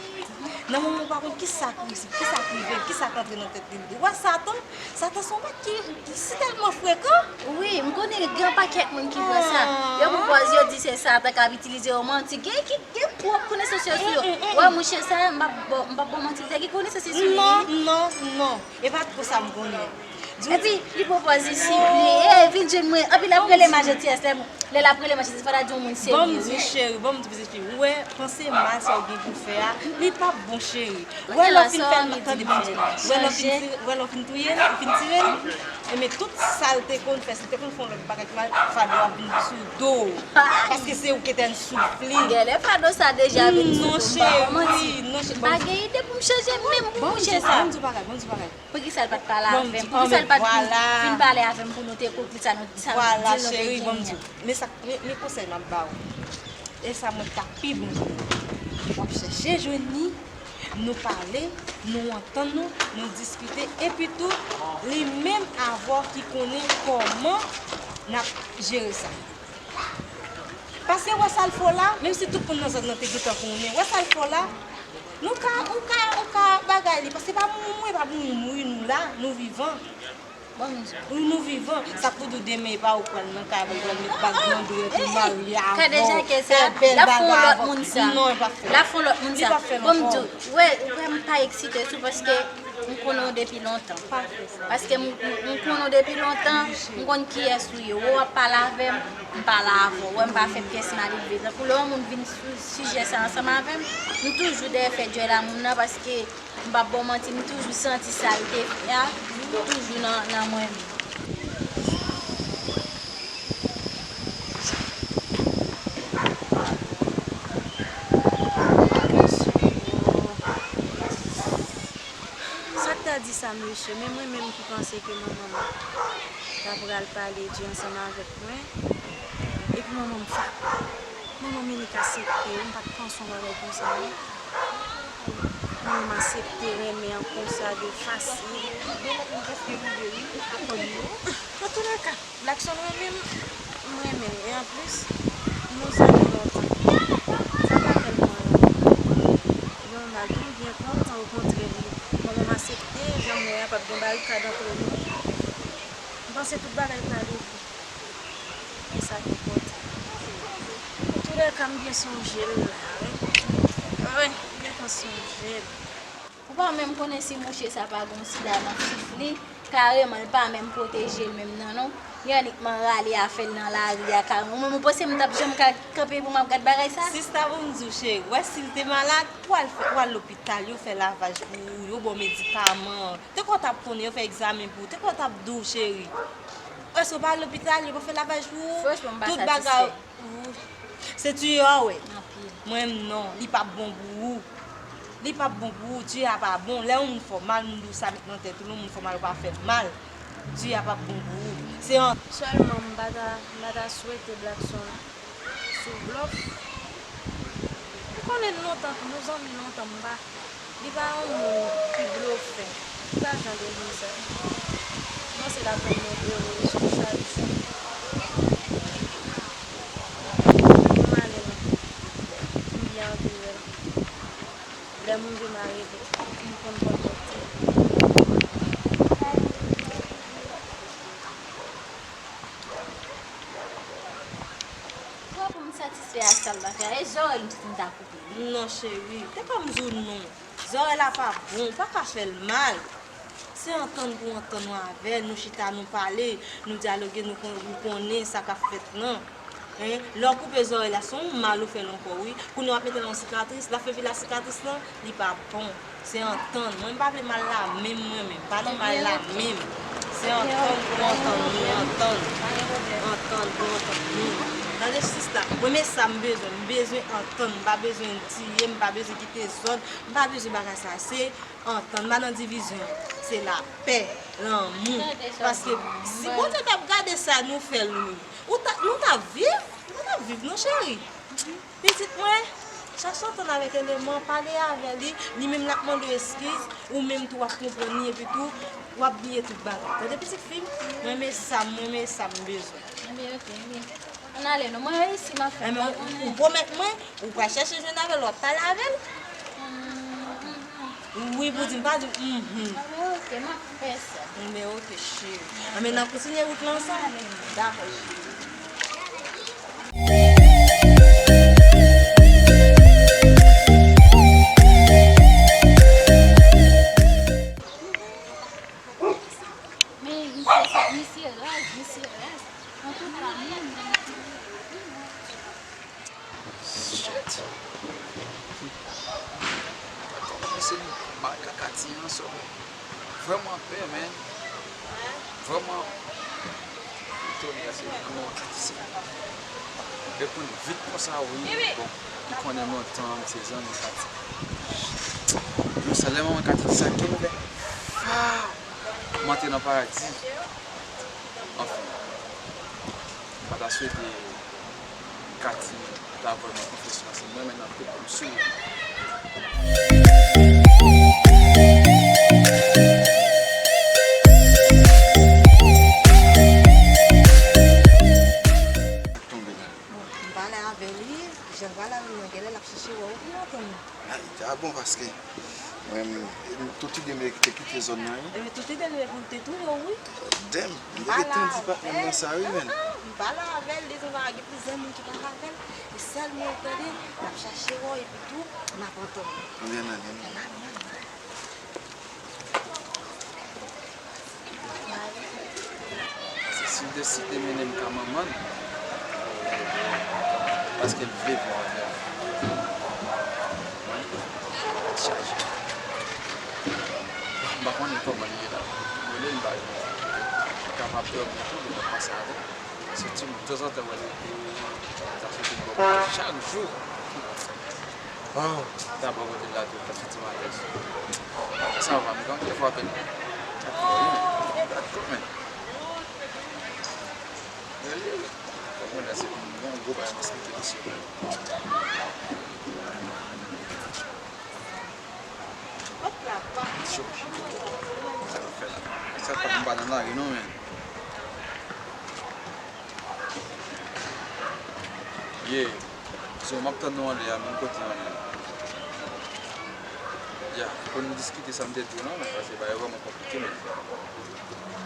Nan moman ou pa konn ki sa k rive, ki sa k rive, ki sa k antre nan tèt li. Ou wè Satan? Satan se yon bèt ki, ki si tèlman frekan. Wi, m konnen gen yon pakèt moun ki pran sa. Yo pran pòz, yo di se Satan k ap itilize yo manti. Gen ki gen pwòp konesans yo sou yo. Wè mouche sa, m p ap ba w, m p ap ba w manti, li te gen konesans li sou li. Non, non, non. E pa twò sa m konnen. Epi, li pran pòz li si li, e, vin jwenn mwen. Epi, l ap rele m a jantiyès, lè, lè l ap rele m a jantiyès, fò l a di yon moun serye. Ban m di w, cheri, ban m di w, pitit fi, ou wè, panse mal sa w gen pou fè a, li p ap bon, cheri. Wè lè w fin fè l, tande, ban m di w, wè lè w fin tire, wè lè w fin touye l, ou fin tire l, enben, tout sa l te konn fè, si l te konn fè yon lòt bagay ki mal, fado ap vin sou do w. Paske se ou ki te soufle. Genlè fado sa deja vin sou do m, m pa pran manti. M pa gen ide pou m chanje menm pou mouche sa. Ban m di w bagay, ban m di w bagay. Poukisa l pa t pale avè m? Poukisa l pa t vin, vin pale avè m pou nou te konprann sa nou, sa nou, vwala, di nou te cheri, ban m di w. Men sa, men, men konsèy m ap ba w. E sa mwen ta pi bon pou ou. W ap chèche jwenn li, nou pale, nou antann nou, nou diskite, epi tou, li menm avè w ki konnen kòman n ap jere sa. Paske wè sa l fè w la, menm si tout moun nan zòn nan te gentan konnen, wè sa l fè w la, nou ka, ou ka, ou ka bagay li, paske pa pou moun mouri, pa pou moun mouri, nou la, nou vivan. Bon, nou, nou vivan. Sa k pou di w demen, e pa ou pral nan kay avè l, pral met bag nan do, epi marye avè w, fè bèl bagay avè w. Non, l p ap fè l ankò. Li p ap fè l ankò. Bon, m di w, wè, wè, m pa eksite sou, paske m konnen w depi lontan. Paske m, m, m konnen w depi lontan, m konn kiyès ou ye. Wè w ap pale avè m, m pale avè w. Wè m pa fè pyès malelve. Tankou lè yon moun vin sou sijè sa ansanm avè m, m toujou dèyè fè djòl a moun nan paske m p ap ba w manti, m toujou santi sa l te fè a, toujou nan, nan mwen menm. Sa k ta di sa, mesye? Men mwen menm ki panse ke manman m ta pral pale di ansanm avèk mwen, epi manman m frape. Manman m inik aksepte, m pa t panse yon bagay konsa, non. Manman m aksepte renmen an konsa de fasil. Antouleka, Blackson renmen m, m renmen l. E anplis, nou zanmi lontan. Sa pa tèlman lontan. Gen yon bagay, m byen kontan, okontrè, manman m aksepte, jan m wè a, p ap gen barikad antre nou. M panse tout bagay prale byen. E sa k enpòtan. Antouleka, m byen sonje l la, wi. Wi, m gentan sonje l. Ou pa menm konnen si mouche sa pa gen sida nan fif li, kareman, l pa menm pwoteje l menm nan, non. Li annikman rale afè l nan lari a, kareman. Ou menm, ou panse m t ap janm ka kanpe pou m ap gad bagay sa? Sista, pou m di w, cheri, w wè si l te malad, ou al fè, ou al lopital, yo fè lavaj pou ou, yo ba w medikaman. Te kwè w t ap konnen, yo fè egzamen pou ou. Te kwè w t ap di w, cheri. Èske w pa al lopital, yo pa fè lavaj pou ou? Franchman, m pa satisfè. Tout bagay. Ou, se tiye a w wè. Anpil. Mwen menm non, li p ap bon pou ou. Li p ap bon pou ou, tiye a pa bon. Lè yon moun fè w mal, moun di w sa met nan tèt ou, lè yon moun fè w mal, ou pa fè l mal. Tiye a p ap bon pou ou. Se an. Sèlman, m pa ta, m pa ta swete Blackson sou blòf. M konnen l lontan, nou zanmi lontan, m pa. Li pa yon moun ki blofè. Li pa jan de moun sa. Mwen se la fè mwen ere sou sa li fè. Mwen ale non. M byen antoure la. Lè m rive m a rele. M konn bò kote. Pran pou m satisfè ak sa l ta fè a. E zòrèy m soti m ta koupe. Non, cheri. Te kòm di w non. Zòrèy la pa bon, ou pa ka fè l mal. Se antann pou antann ou avè l, nou chita, nou pale, nou dyaloge, nou kon-, nou konnen sa k ap fèt lan. Hein? Lè w koupe zòrèy la, se yon mal ou fè l ankò, wi. Kounye a w ap mete l yon sikatris, l ap fè pi la sikatris lan, li pa bon. Se antann. Mwen, m pa vle mal la menm, mwen menm. Pa nan mal la menm. Se antann pou antann, wi, antann. Antann pou antann, wi. Tande, sista, mwen, men sa m bezwen. M bezwen antann. M pa bezwen tiye, m pa bezwen kite zòn. M pa bezwen bagay sa. Se antann, m pa nan divizyon. Se lapè, lanmou. Paske si Bondye t ap gade sa nou fè l, wi. Ou ta, nou t ap viv, nou t ap viv, non, cheri. Pitit mwen, chache antann avèk eleman, pale avè li, li menm l ap mande w eskiz, ou menm tou w ap konprann li, epi tou, w ap bliye tout bagay. Tande, pitit fi m, mwen, men sa, mwen, men sa m bezwen. Ebyen, oke, ebyen. Ann ale non, mwen reyisi m ap fè. Enben, ou, ou pwomèt mwen, ou pral chèche jwenn avè l, w ap pale avè l. Hmm, hmm. Wi, pou di m pa di w, mhm. Anben, oke, m ap fè sa. Anben, oke, cheri. Anben, n ap kontinye wout la ansanm? Dakò, cheri. Men, misye, misye raz, misye raz. Antouka, moun nan. Shit. Kòman misye mal ka Katy an, so. Vrèman pè, man. Vrèman etone, se kòman w te di sa. Reponn vit konsa, wi. Bon, ki konnen m lontan, m se zanmi Katy. Yon sèl lè manman Katy di sa, ki m fè? Faw! M antre nan paradi. Anfen, m pa ta swete Katy ta vòlò konfyans, paske mwen menm nan tout kòm sou. Tonbe la. Bon, m pale avè li, jan l pale avè m nan, genlè l ap chèche wè w pou l antann nou. Ay, ta bon, paske mwen, m, tout ide m te kite zòn nan, wi. Epi tout ide l pou l te touye w, wi. Damn, m te gen tan di patnè m nan sa, wi, men. M pale avè l, li di m pa gen plis zanmi ki pale avè l. E sèl mwen tande, l ap chache wè w, epi tou, m ap antann nou. Anben, anben, anben. Paske si l te, si l te mennen m ka manman l, paske l vle viv avè m. Tèt chaje. M pa konnen kòman l ye la. M rele l, m pa jwenn li. Li kapab dòmi tou, li p ap pase avè m. Soti m tanzantan wè l, li ta soti bò kote chak jou. Oh, ta bò kote l la tou, ta soti maten. Sa va, m gen yon frape l. Dakò, men. Dakò, men. Rele l. Konprann la, se yon gwo bagay m esplike misye. Cho. Sa l ap fè la? Sa l ap fè m pa nan lari non, men. Yeah. So, m ap tann nou anlè a, menm kote anlè a. Ya, pou nou diskite sa m te di w lan, men, paske bagay yo vrèman konplike, men.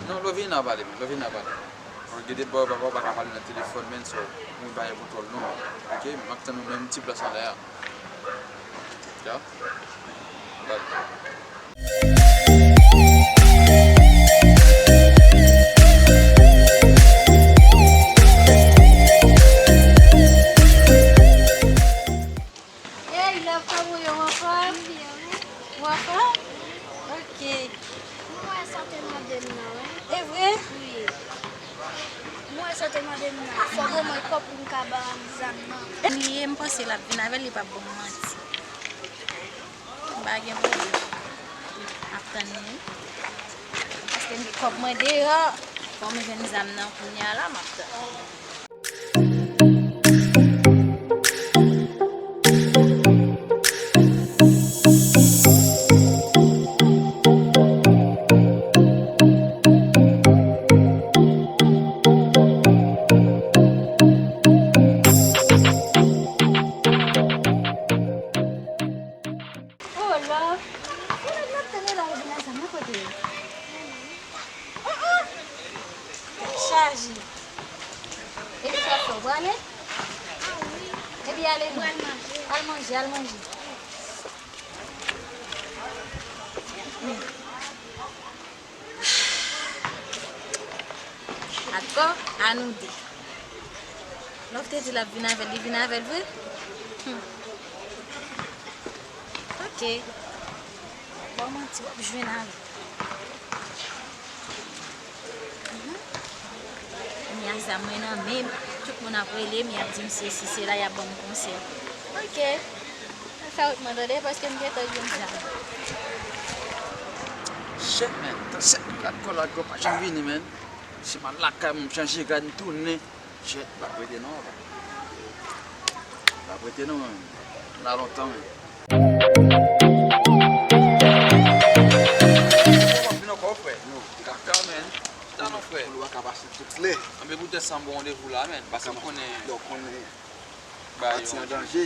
Non, Lovina pale, men, Lovina pale. Bon, gen de bò, papa, w pa ka pale nan telefòn, men, so, mwen pa gen kontwòl non, men. Oke, m ap tann nou nan yon ti plas anlè a. Ya. Bye. Hey, love, kòman w ye, w anfòm? W anfòm? Ok. Mwen wè sa w te mande m nan, wi. E vre? Wi. Mwen wè sa w te mande m nan. Fò w ban mwen kòb pou m ka ba w zam nan. Li ye, m panse l ap vin avè l, li p ap ban m manti. M pa gen pwoblèm. M ap tann li. Paske m gen kòb mwen deyò. Fò m jwenn zam nan kounye a la, m ap tann. Oh, love. Ou nèg m ap tann la, ou vin ansanm nan kote yo? Oh, oh. Tèt chaje. Epi sa w ap fè, ou prale? Epi ale non. Al manje, al manje. Ankò, a nou de. Love te di l ap vin avè l, li vin avè l vre? Hmm. Ok. Bon, manti, w ap jwenn avè l. Mhm. M gen zam mwen nan men m. Tout moun ap rele m, y ap di m sesi, sela, y ap ban m konsèy. Ok. Fè wout mwen tande, paske m gentan jwenn zam. Shit, man. Tan sèt mil lat kòl la, gwo pa janm vini, man. Si m al lakay mwen, m chanje rad, m tounen. Shit, m pa prete non, papa. M pa prete non, man. M la lontan, man. Vin ankò, frè. Kaka, man. Talon, frè. Pou l pa ka pase tout lè. Anben poutèt sa, m ba w randevou la, man. Paske m konnen. Lè w konnen. Ba yo an danje.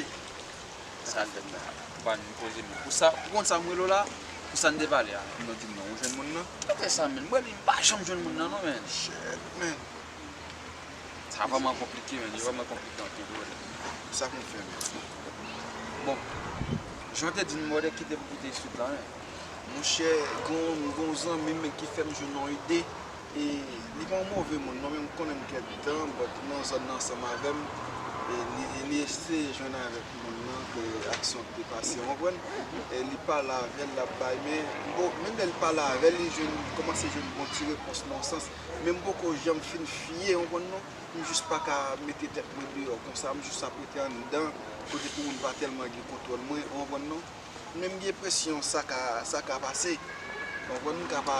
Sa fè m pa, m pa ni poze m. Pou sa, pou konn sa m rele w la, Pou sa n te pale a, m nan di m non, ou jwenn moun nan? Kote sa, menn? Mwen menm, m pa janm jwenn moun nan, non, menn. Shit, menn. Sa vrèman konplike, menn. Li vrèman konplike anpil, brother. Sa konn fè, menn. Bon, jan w te di m, brother, kite m kite sou tan, menn. Monchè, gon, gon zanmi m ki fè m jwenn yon ide. E li pa yon move moun, non, men m konnen m kèk tan, but nan zòn nan ansanm avè m. E li, li eseye jwenn avèk moun nan ke aksyon te pase, w konprann? E li pale avè l, l ap bay, men bon, menm lè l pale avè l, li jwenn, li kòmanse jwenn bon ti repons nan yon sans. Men m poko janm fin fye, w konprann, non? M jis pa ka mete tèt mwen deyò konsa, m jis ap rete anndan, kote pou moun pa tèlman gen kontwòl mwen, w konprann, non? Men m gen enpresyon sa ka, sa ka pase. Konprann? M ka pa,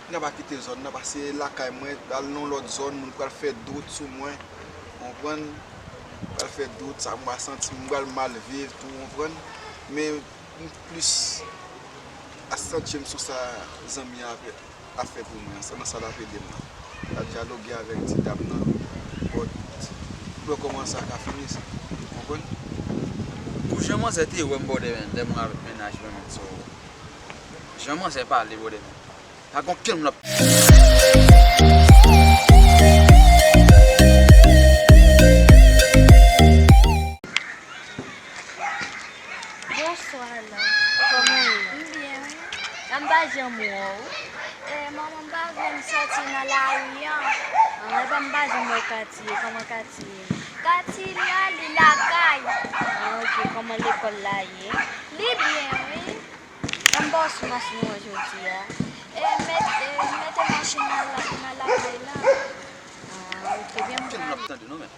m ka pa kite zòn nan, pase lakay mwen, al nan yon lòt zòn, moun pral fè dout sou mwen. Konprann? Pral fè dout, sa m pral santi, m pral mal viv tou, konprann? Men m plis a santi m sou sa zanmi an ap ap fè pou mwen an, sa nan sa l ap ede m nan. L ap dyaloge avèk ti dam nan, but pou wè kòman sa ka fini, ou konprann? Pou jan manzè te wè m, brother, menn, lè mwen avèk mennaj mwen, menn, so, jan manzè pale, brother, menn, pa gen okenn moun ap Bonswa, love. Kòman w ye? M byen, wi. An m pa janm wè w. E, manman, m pa vle m sòti nan lari an. An, epa m pa janm wè Katy ye. Kòman Katy ye? Katy la, li lakay. An, oke. Kòman lekòl la ye? Li byen, wi. An m ba w sou machin ou an jodi a. E, met, e, mete machin nan la, nan lakay la. An, oke, byen m prale.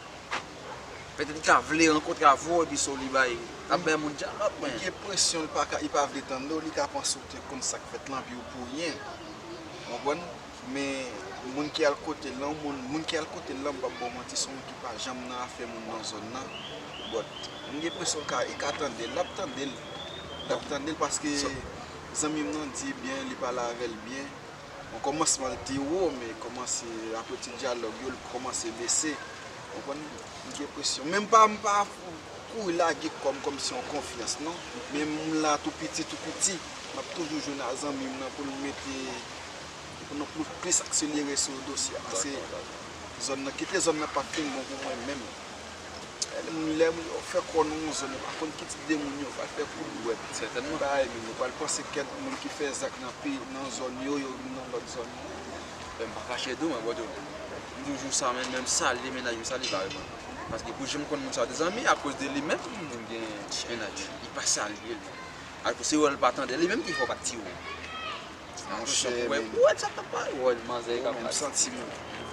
Petèt li ka vle rankontre avè w epi se w li bay, ap bay moun dyalòg, men. Li gen presyon, li pa ka, li pa vle tande w, li ka panse w te konn sa k fèt lan, epi w pou ryen. Ou konprann? Men moun ki al kote l lan, moun, moun ki al kote l lan, m p ap ba w manti, se yon moun ki pa janm nan afè moun nan zòn nan. But m gen presyon ka, li ka tande l, l ap tande l. L ap tande l paske zanmi m nan di byen, li pale avè l byen. Bon, kòmansman l te wo, men kòmanse, apre ti dyalòg yo, l kòmanse bese. Ou konprann? M gen presyon. Men m pa, m pa kouri lage kò m kòmsi yon konfyans, non. Men m la tou piti, tou piti. M ap toujou jwenn a zanmi m nan pou l mete, pou nou plis, plis akselere sou dosye a. Paske zòn nan, kite zòn nan pa fin bon pou mwen menm. Lè moun, lè moun yo fè kò nan yon zòn, yo pa konn ki tip de moun yo pral fè kou dwèt. Sètènman. Bagay menm, yo pral panse kèk moun ki fè zak nan peyi, nan zòn yo, yo vin nan lòt zòn yo. Men m pa kache di w, mwen, bòdyo. M di w jou sa, men menm salye mennaj mwen, salye pa reponn. Paske pou jan m konn moun sa yo te zanmi, akoz de li menm, m gen mennaj. Li pa salye l. Akoz se wè l pa tande, li menm ki fè w pa t tire w. Monchè, men. Ou wè sa k ap pase? Ou wè manzè e kap pale. M santi m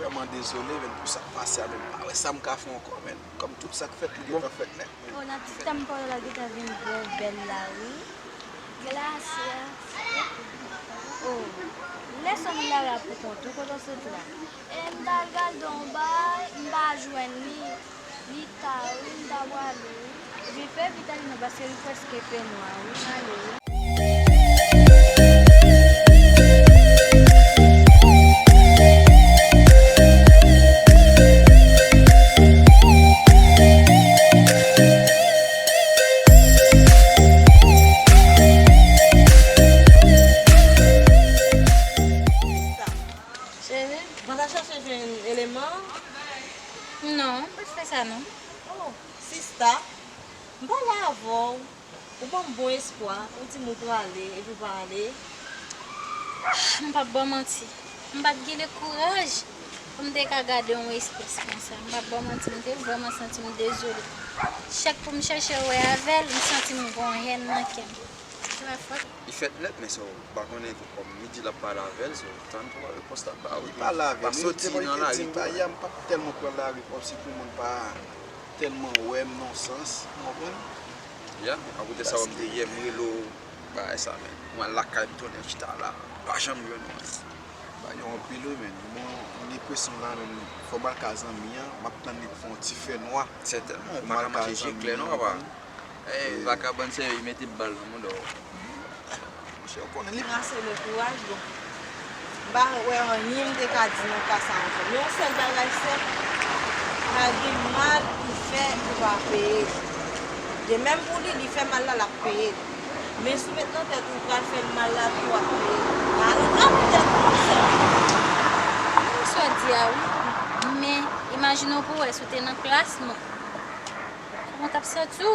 vrèman dezole, men, pou sa k pase a, men m pa wè sa m ka fè ankò, men. Kòm tout sa k fèt, li gentan fèt nèt, men. O, nan ti tan m pa wè w la gentan vin byen bèl la, wi. Gracia. O, lè sa moun la la pou kont ou, kote w sot la? E m t al gade yon bay, m pa jwenn li. Li ta wi, m ta pwale wi. Vin fè vit ale non, paske li prèske fè nwa wi, m ale wi. Cheri, mwen ta chache jwenn eleman. Non, m pa t fè sa non. Oh, sista, m pale avè w, ou ban m bon espwa, ou di m ou prale, epi w pa ale. M p ap ba w manti, m pa t gen le kouraj pou m te ka gade yon espès konsa. M p ap ba w manti, m te vrèman santi m dezole. Chak kou m chèche wè avè l, m santi m gen yon hèn nan kè m. Se pa fòt. Li fèt nèt, men se w pa konnen tou kòm li di l ap pale avè l, se w tann pou repons l ap ba w. Li pale avè l, li te rete di m bagay a, m p ap tèlman pran lari kòmsi pou moun pa tèlman wè m nan yon sans, ou konprann? Ya, akote sa w m te yè m rele w, bagay sa, men. Mwen lakay m tounen chita la, m pa janm jwenn ou. Bagay yo anpil wi, men. Bon, m gen presyon la, men fò m al ka zanmi an, m ap tann li pou fè yon ti fè nwa. Sètènman, ou pa ka mache je klè non, papa. Ey, vagabon serye, li mete bal nan mouda w. Monchè, ou konnen li. Rase le kouraj, bon. M pa wè anyen m te ka di nan ka sa ankò. Men yon sèl bagay sèt, pa gen mal ou fè ou pa peye. De menm pou li, li fè mal la, l ap peye l. Men si w met nan tèt ou pral fè l mal la tou, w ap peye. Pa rann nan pou tèt ou, monchè. Mwen sa w di a wi. Men, imajine w pou w wè si w te nan plas mwen. Kòman w t ap santi w?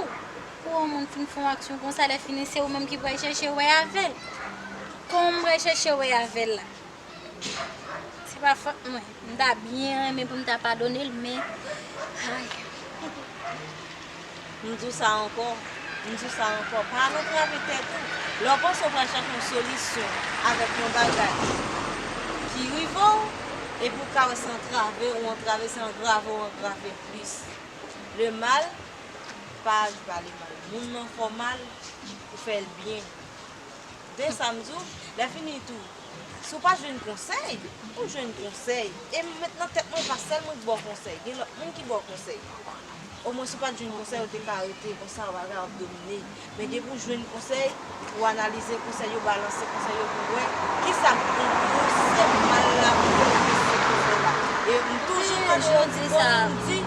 Pou yon moun fin fè yon aksyon konsa, lè fini, se ou menm ki pral chèche wè avè l. Kòman m pral chèche wè avè l la? Se pa fòt mwen. M ta byen renmen pou m ta padone l, men, ay. M di w sa ankò. M di w sa ankò. Pa al antrave tèt ou. Lè w panse w pral chache yon solisyon avèk yon bagay ki rive w, epi w ka wè se antrave ou antrave, se antrave ou antrave plis. Le mal, pa aji pa le mal. Moun nan fè w mal, ou fè l byen. Tande sa m di w, lè fini tou, si w pa jwenn konsèy, ou jwenn konsèy. E m met nan tèt mwen, pa sèl mwen ki ba w konsèy, gen lòt moun ki ba w konsèy. Omwen si w pa t jwenn konsèy, ou te ka rete konsa, bagay ap domine. Men depi w jwenn konsèy, ou analize konsèy yo, balanse konsèy yo pou w wè kisa k pou pouse mal la pou fè pouse konsèy la. E m toujou mande yo, di, bon, m di,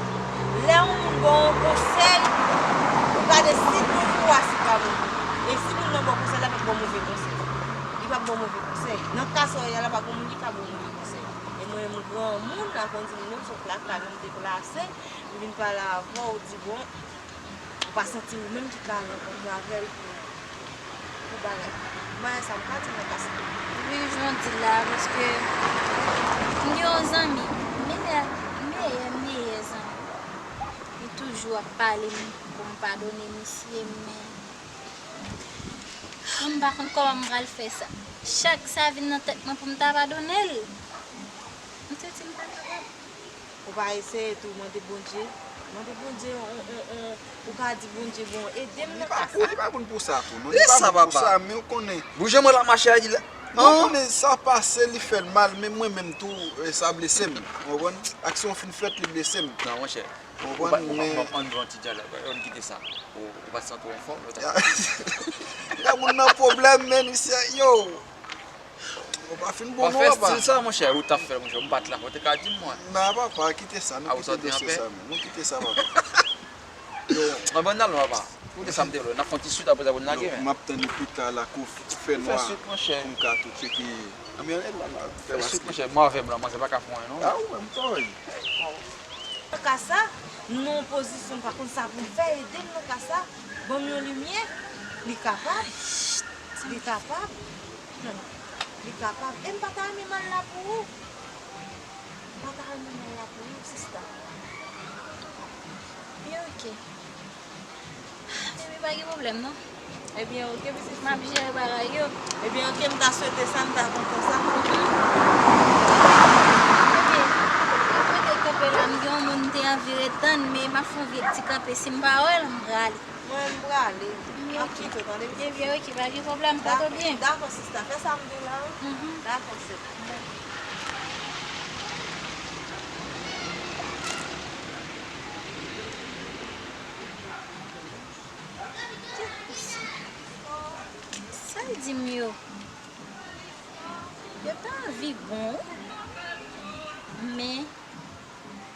lè yon moun ba w yon konsèy, ou gade si moun ou a si ka bon. E si moun nan ba w konsèy la, pa t ba w move konsèy. Li p ap ba w move konsèy. Nan ka sa w ye a la, pa gen moun ki ka ba w move konsèy. E mwen menm granmoun, la konn di m menm sot lakay mwen, m deplase, m vin pale avè w, ou di bon, ou pa santi ou menm ki ka rankontre avè l pou, pou bagay. Bagay sa m pa di nan ka sa. Wi, jan w di la, paske m gen yon zanmi, meyè, meyè, meyè zanmi. Li toujou ap pale m pou m padone misye, men M pa konn kòman m pral fè sa. Chak sa vin nan tèt mwen pou m ta padone l. M santi m pa kapab. Ou pa eseye tou, mande Bondye. Mande Bondye, on, on, on, ou ka di Bondye, bon, ede m nan ka sa. Li pa pou, li pa moun pou sa tou, non. Li pa moun pou sa, men ou konnen. Bouje mwen la, mache a di la. Mwen konnen sa pase, li fè l mal, men mwen menm tou, eh, sa blese m. Ou konprann? Aksyon an fin fèt, li blese m. Non, monchè. Ou konprann, men. Ann jwe yon ti dyalòg, ann kite sa. Ou, ou pa t santi w anfòm, lòt ap. Ya moun nan pwoblèm, men, misye, yo. Ou pa fin bon non, papa. Pa fè estil sa, monchè, ou t ap fè l, monchè, ou bat la, ou te ka di m, mwen. Non, papa, kite sa, nou kite dosye sa, men. Nou kite sa, papa. Yo. Mwen, bon, n al non, papa. Koute sa m te vle, n ap fè yon ti swit, apre sa, pou n lage, men. M ap tann li pita la, kou fè nwa, pou m ka tou tcheke. Fè swit, monchè, m avè m la, manzè pa ka fè anyen, non. A, ou menm, tou. Nan ka sa, m nan yon pozisyon m pa konn sa pou m fè, ede m nan ka sa, ban m yon limyè, li kapab, li kapab, hmm, li kapab. E m pa ta renmen mal la pou ou. M pa ta renmen mal la pou ou, sista. Byen, oke. Bebe, pa gen pwoblèm, non. Ebyen, oke, pitit fi. M ap jere bagay yo. Ebyen, oke, m ta swete sa, m ta kontan sa. Bebe, m ap rete kanpe la, m gen yon moun m te anvi ret tann, men m ap fè yon vye ti kanpe. Si m pa wè l, m prale. Mwen, m prale. M ap kite w, tande, pitit fi. Ebyen, oke, pa gen pwoblèm, pòte w byen. Dakò, sista, fè sa m di w la, wi. Dakò, sè. Sa l di m yo, yo ta anvi bon, men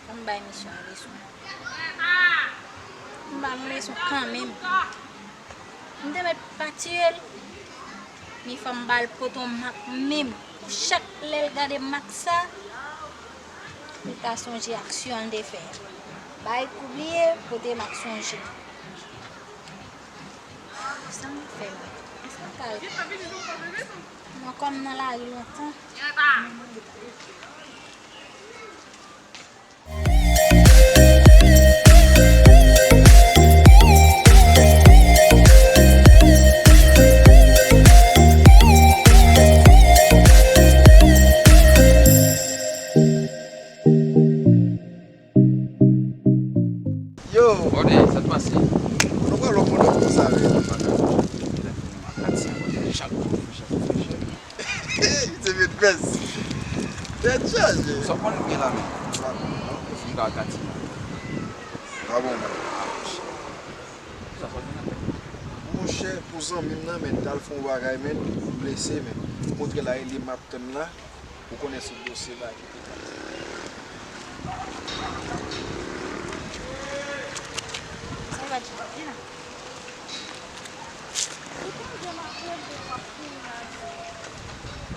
fò m bay misye yon leson. Fò m ba l yon leson kanmenm. M te mèt pa tiye l, men fò m ba l pote yon mak menm. Pou chak lè l gade mak sa, li ta sonje aksyon l te fè. Bay kou bliye, pote mak sonje. Sa m fè menm? Èske m ka ret? Mwen kòm nan lari lontan. Yo! Ode, sa t pase? Nou pral lòt moun konsa, wi. Makati, chak kou fè chak kou fè chak. Li te met pès. Tèt chaje. Sa w konn gen la menm? Sa w konn gen la? Ou fin ka gati la. A bon, mwen. Sa w konn gen la menm? Monchè, pou zanmi m nan, men, t al fè yon bagay, men, blese, men. Montre la, li m ap tann la. Ou konnen sou dosye bagay ki te pase. Sa va di, vin la.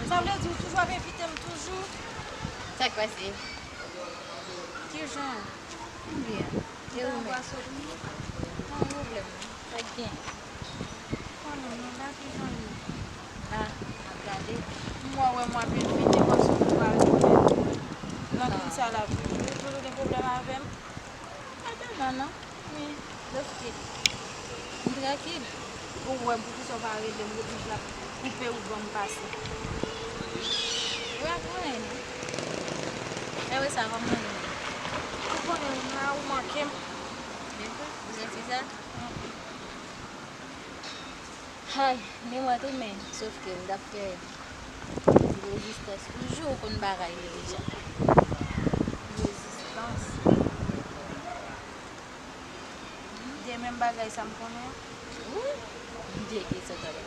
Sa vle di ou toujou ap evite m toujou? Sa k pase? Kijan? M byen. E ou menm? Pa gen pwoblèm non. Sa k gen? Konnen nou la, kijan nou? A, m ap gade. M wè, wè, m ap evite paske ou pa rele. Nan tout sa la, ou toujou gen pwoblèm avè m? Pa tèlman non. Men, lòske m trankil. Ou wè m, poukisa w pa rele m, ou toujou ap koupe wout ban m pase. Ou pa konnen non. E wè sa kòman ye? Ou konnen m la, ou manke m. Ou santi sa? Anpil. Hay, men mwen tou, men, sòf ke m t ap fè ti rezistans toujou, ou konn bagay yo deja. Rezistans. De menm bagay sa m konnen an. Wi, m te gen sa talè.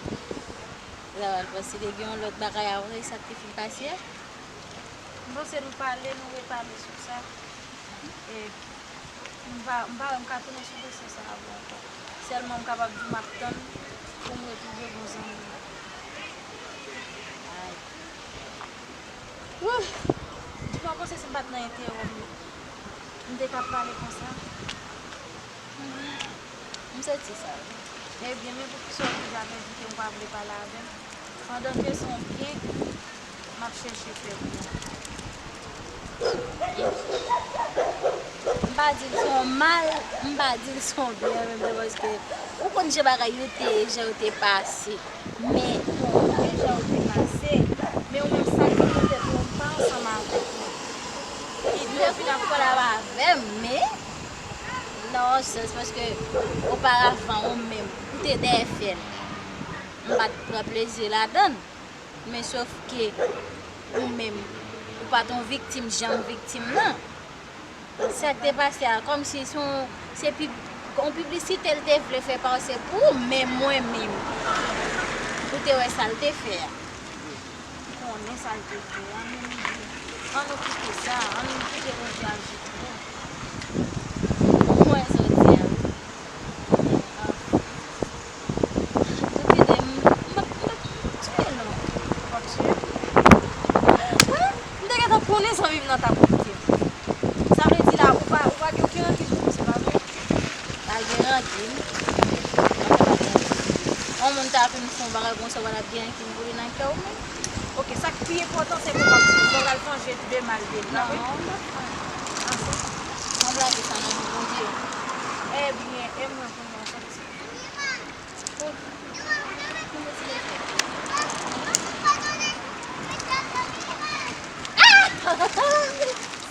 Ou ta pral panse te gen yon lòt bagay apre sa k te fin pase a? M panse nou pale, nou repale sou sa. E m pa, m pa wè m ka tounen sou dosye sa avè w ankò. Sèlman m kapab di w m ap tann pou m retwouve bon zanmi m. Ay. Wouh! Ou pa panse si m pa t nan enterè w, m te ka pale konsa? Mhm. M santi sa, wi. Ebyen, men poukisa w toujou ap evite m, w pa vle pale avè m? Pandan ke se yon byen m ap chèche fè pou ou. M pa di l se yon mal, m pa di l se yon byen menm tou, paske ou konn jan bagay yo te ye, jan yo te pase. Men, bon, men jan yo te pase. Men ou menm, sa ki nan tèt ou, m pa ansanm avèk ou. Li te vin ap pale avè m, men nan yon sans, paske oparavan, ou menm, ou te dèyè fè l. M pa t pran plezi ladan l. Men sòf ke ou menm, ou pa t yon viktim jan m viktim nan. Sa k te pase a, kòmsi se yon, se pib-, yon piblisite l te vle fè pase pou ou, men mwen menm, ou te wè sa l te fè a. M konnen sa l te fè a, men ann nou kite sa, ann nou kite Bondye aji pou nou. Mwen soti a, wi. Ou kite m, m p ap, m p ap tiye non. Ou p ap tiye? Wi, m te gentan konnen zanmi m nan t ap kite m. Sa vle di la, ou pa, ou pa gen okenn rankin sou mwen, se pa vre? Pa gen rankin. Yon moun ta fin fè yon bagay konsa, ou pa t ap gen rankin pou li nan kè w menm? Oke, sa k pi enpòtan, se ke w ap di m, ou pral vanje de mal de l, pa vre? Non, m p ap vanje. Anse. Mwen blage sa nan men Bondye. Ebyen, e mwen pou mwen, sa vle di.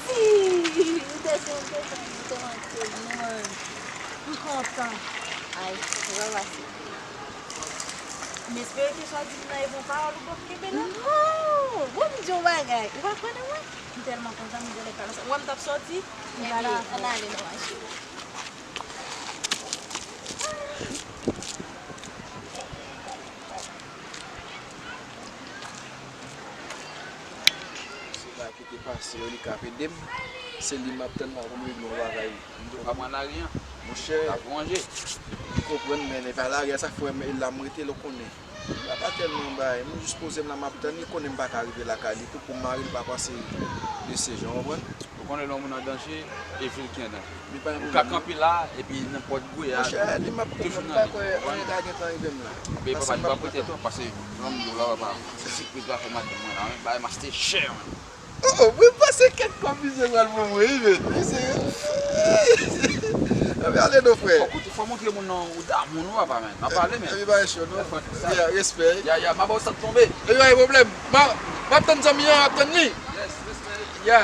Si! Ou te se yon pèsòn ki te manke mwen. M kontan. Ay, ou pa pase. M espere ke sa w di m nan e bon pawòl ou p ap kenbe la. Non! Bon, m di yon bagay. Ou pa konnen mwen? M tèlman kontan, m gen lè pale ansanm. Ou wè m t ap sòti? M pale avè w. Ann ale non, ma chérie. Se la ki te pase yo, li k ap ede m. Se li m ap tann la pou m regle yon bagay. M di w pa pran lari an. Monchè, m ap wanje. M konprann, men e pa lari a, sa fè m, e la m rete, lè w konnen. M pa tèlman bay, m jis poze m la, m ap tann li, konnen m pa ka rive lakay li tou pou m mare l pa pase de se jan, w konprann? Ou konnen lè yon moun an danje, e vi l ki an danje. Li pa gen pwoblèm non. Ou ka kanpe la, epi nenpòt gwe a, monchè, li m ap tann, toujou m nan pa li, kwè anyen ka gentan rive m la. Ebyen papa, li pa pote tò, paske jan m di w la, papa, se sipriz la pou madanm mwen la, wi, bagay maste chè, wi. Oh, oh, mwen panse kèk kòb misye pral ban mwen, wi, men. Misye, ann ale non, frè. Fò koute, fò montre moun nan ou damou nou, papa, men. N ap pale, men. Epi bagay cho, non? Yeah, respè. Ya, ya, m a ba w sa k tonbe. Epi pa gen pwoblèm. M a, m ap tann zanmi an, m ap tann li. Yes, respè. Ya.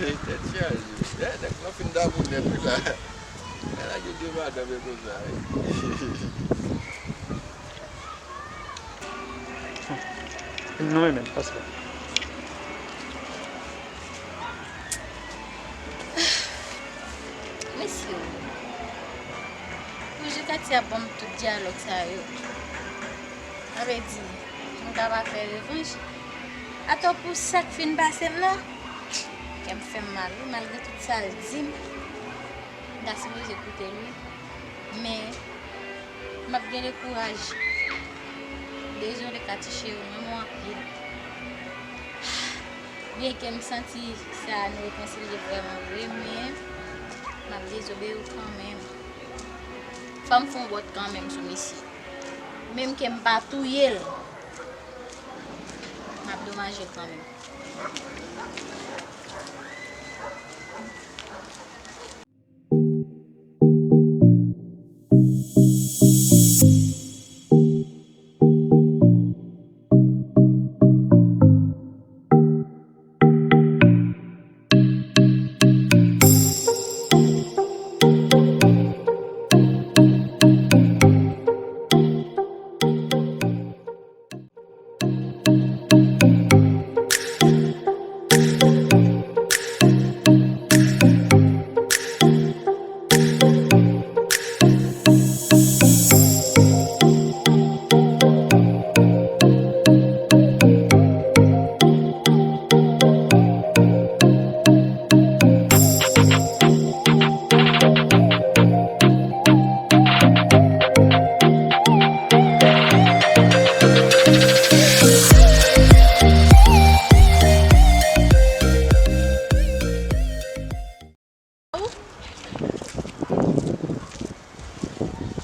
Tèt chaje. Ya, nèg nan fin damou nèt, wi, la. Nèg la gen de madanm e konsa, wi. Non, men, men, pase la. Mesye, pou Jikati ap ban m tout dyalòg sa yo, sa vle di, m ka pa fè revanj? Atò pou sa k fin pase m nan, kè m fè m mal, wi, malgre tout sa l di m. M ta sipoze koute l, wi. Men, m ap gen le kouraj Dezole Katy cheri, m renmen w anpil. Byenke m santi sa nou rekonsilye vrèman vre, men m ap dezobeyi w kanmenm. Fò m fè yon bòt kanmenm sou misye. Menm ke m pa touye l, m ap domaje l kanmenm.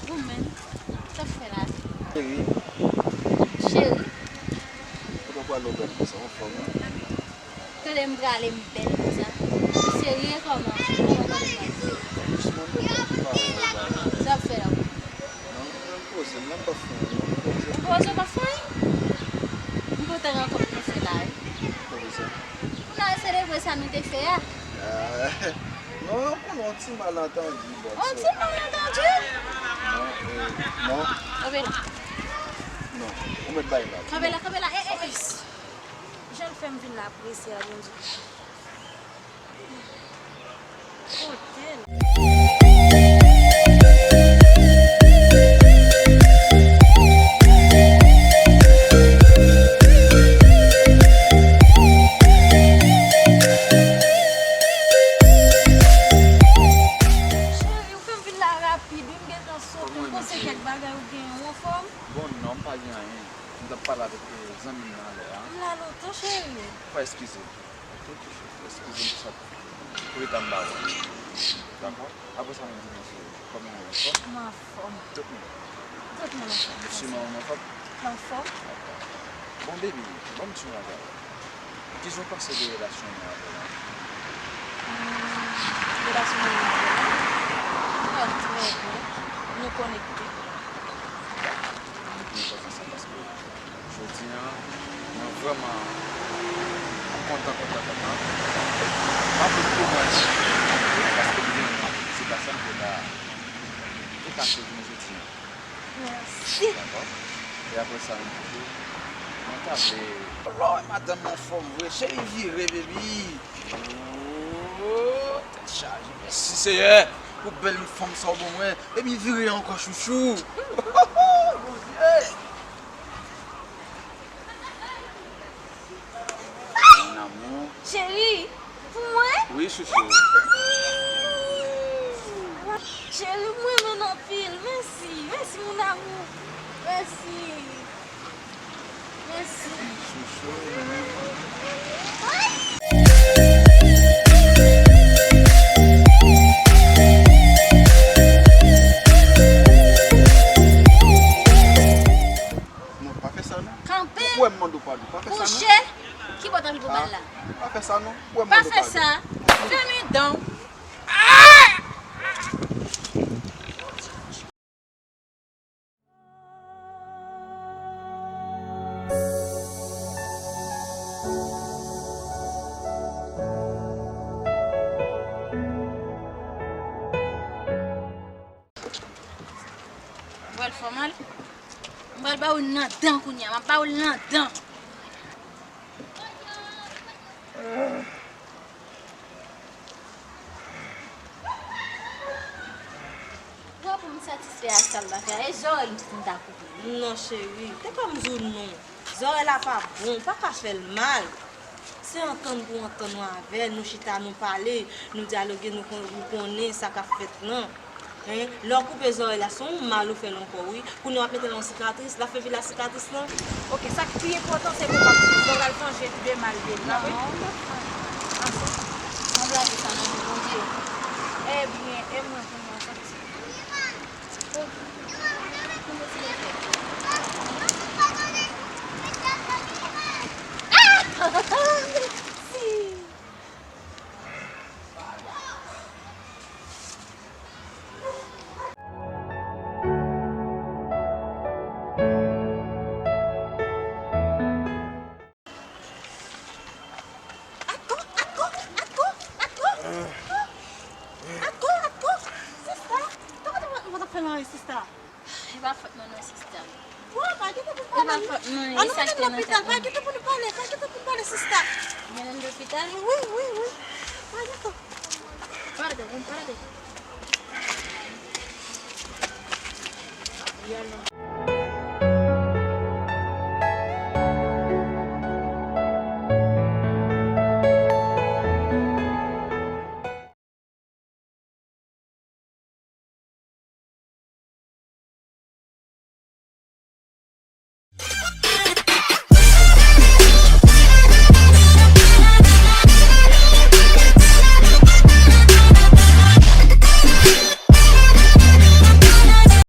Ou menm, sa w ap fè la? Cheri. Cheri. Poukisa w prale w bèl konsa, anfòm, wi? Tande m prale m bèl konsa. Ou serye kòman? Kòman w konnen m prale? Dousman, dousman, pawòl, pawòl. Sa w ap fè la? Non, mwen poze m la, m p ap fè anyen, non, mwen poze m. Ou poze w p ap fè anyen? M kontan rankont nou fè la, wi. Poze. Pou n al selebre sa nou te fè a. Ah, non, ou konnen yon ti malantandi, bòs. Yon ti malantandi? Non, eh, non. Kanpe la. Non, ou mèt bay la. Kanpe la, kanpe la. Eh, eh, eh. Jan l fè m vin la prese a, Bondye. Kote l? Cheri, ou fè m vin la rapid, wi, m gentan sote, m panse kèk bagay ou genyen, ou anfòm? Bon, non, m pa gen anyen. M t ap pale avèk, eh, zanmi m nan anlè a. M la lontan, cheri. Fò eskize m. Ok, cheri, eskize m pou sa. Pou reta m ba ou. Dakò? Apre sa, nou di m, cheri, kòman ou ye? Anfòm? M anfòm. Tout moun? Tout moun anfòm. Mesye manman m anfòm? Anfòm. Dakò. Bon, baby, ban m di yon bagay. Kijan w panse de relasyon mwen avè w la? Hmm, relasyon mwen avè w la? Li pral trè byen. Nou konekte. Dakò. Mwen kontan sa paske jodi a, mwen vrèman kontan, kontan, kontan. M ap pran kouman paske m gen yon ti gason ki ta, ki ta sezi mwen jodi a. Mèsi. Dakò? E apre sa, mwen toujou, mwen ta vle. Lò, madanm anfòm vre, cheri vire, baby. Oh, tèt chaje. Mèsi, Seyè, pou bèl fanm sa w ban mwen. Baby, vire ankò, chouchou. Bondye. Mon amour. Cheri, pou mwen? Wi, chouchou. Cheri, mwen renmen w anpil. Mèsi, mèsi, mon amour. Mèsi. Mèsi. Chouchou, mwen. Non, pa fè sa non. Kanpe. Ou wè m mande w padon. Pa fè sa non. Bouche. Ki bò w anvi pou m al la? Pa fè sa non. Ou wè m mande w padon. Pa fè sa. Fèmen dan w. Ou pral fè w mal? M pral ba ou nan dan kounye a, m ap ba ou nan dan. Wè pou m satisfè ak sa l ta fè a, e zòrèy m ti m ta koupe. Non, cheri, te fè m di w non. Zòrèy la pa bon, ou pa ka fè l mal. Se antann pou w antann ou avè l, nou chita, nou pale, nou dyaloge, nou kon-, nou konnen sa k ap fèt lan. Lè w koupe zòrèy la, se yon mal ou fè l ankò, wi. Kounye a w ap mete l nan sikatris, l ap fè vye la sikatris lan. Ok, sa ki pi enpòtan, se pou w pa, pou w al chanje de mal deja, wi. Non, m p ap chanje. Anfin, m ap lage sa nan men Bondye. Ebyen, e mwen, pou mwen, sa ki se. Atò, atò, atò, atò. Atò, atò. Sista, kòman w t ap fè nan sista? E pa fòt mwen non, sista. Bon, pa gen tan pou n pale. E pa fòt mwen, e sa k te nan tèt mwen. Ann nou mennen l lopital, pa gen tan pou n pale, pa gen tan pou n pale, sista. Mennen l lopital? Wi, wi, wi. Pa gen tan. Pale, pale. Li al nan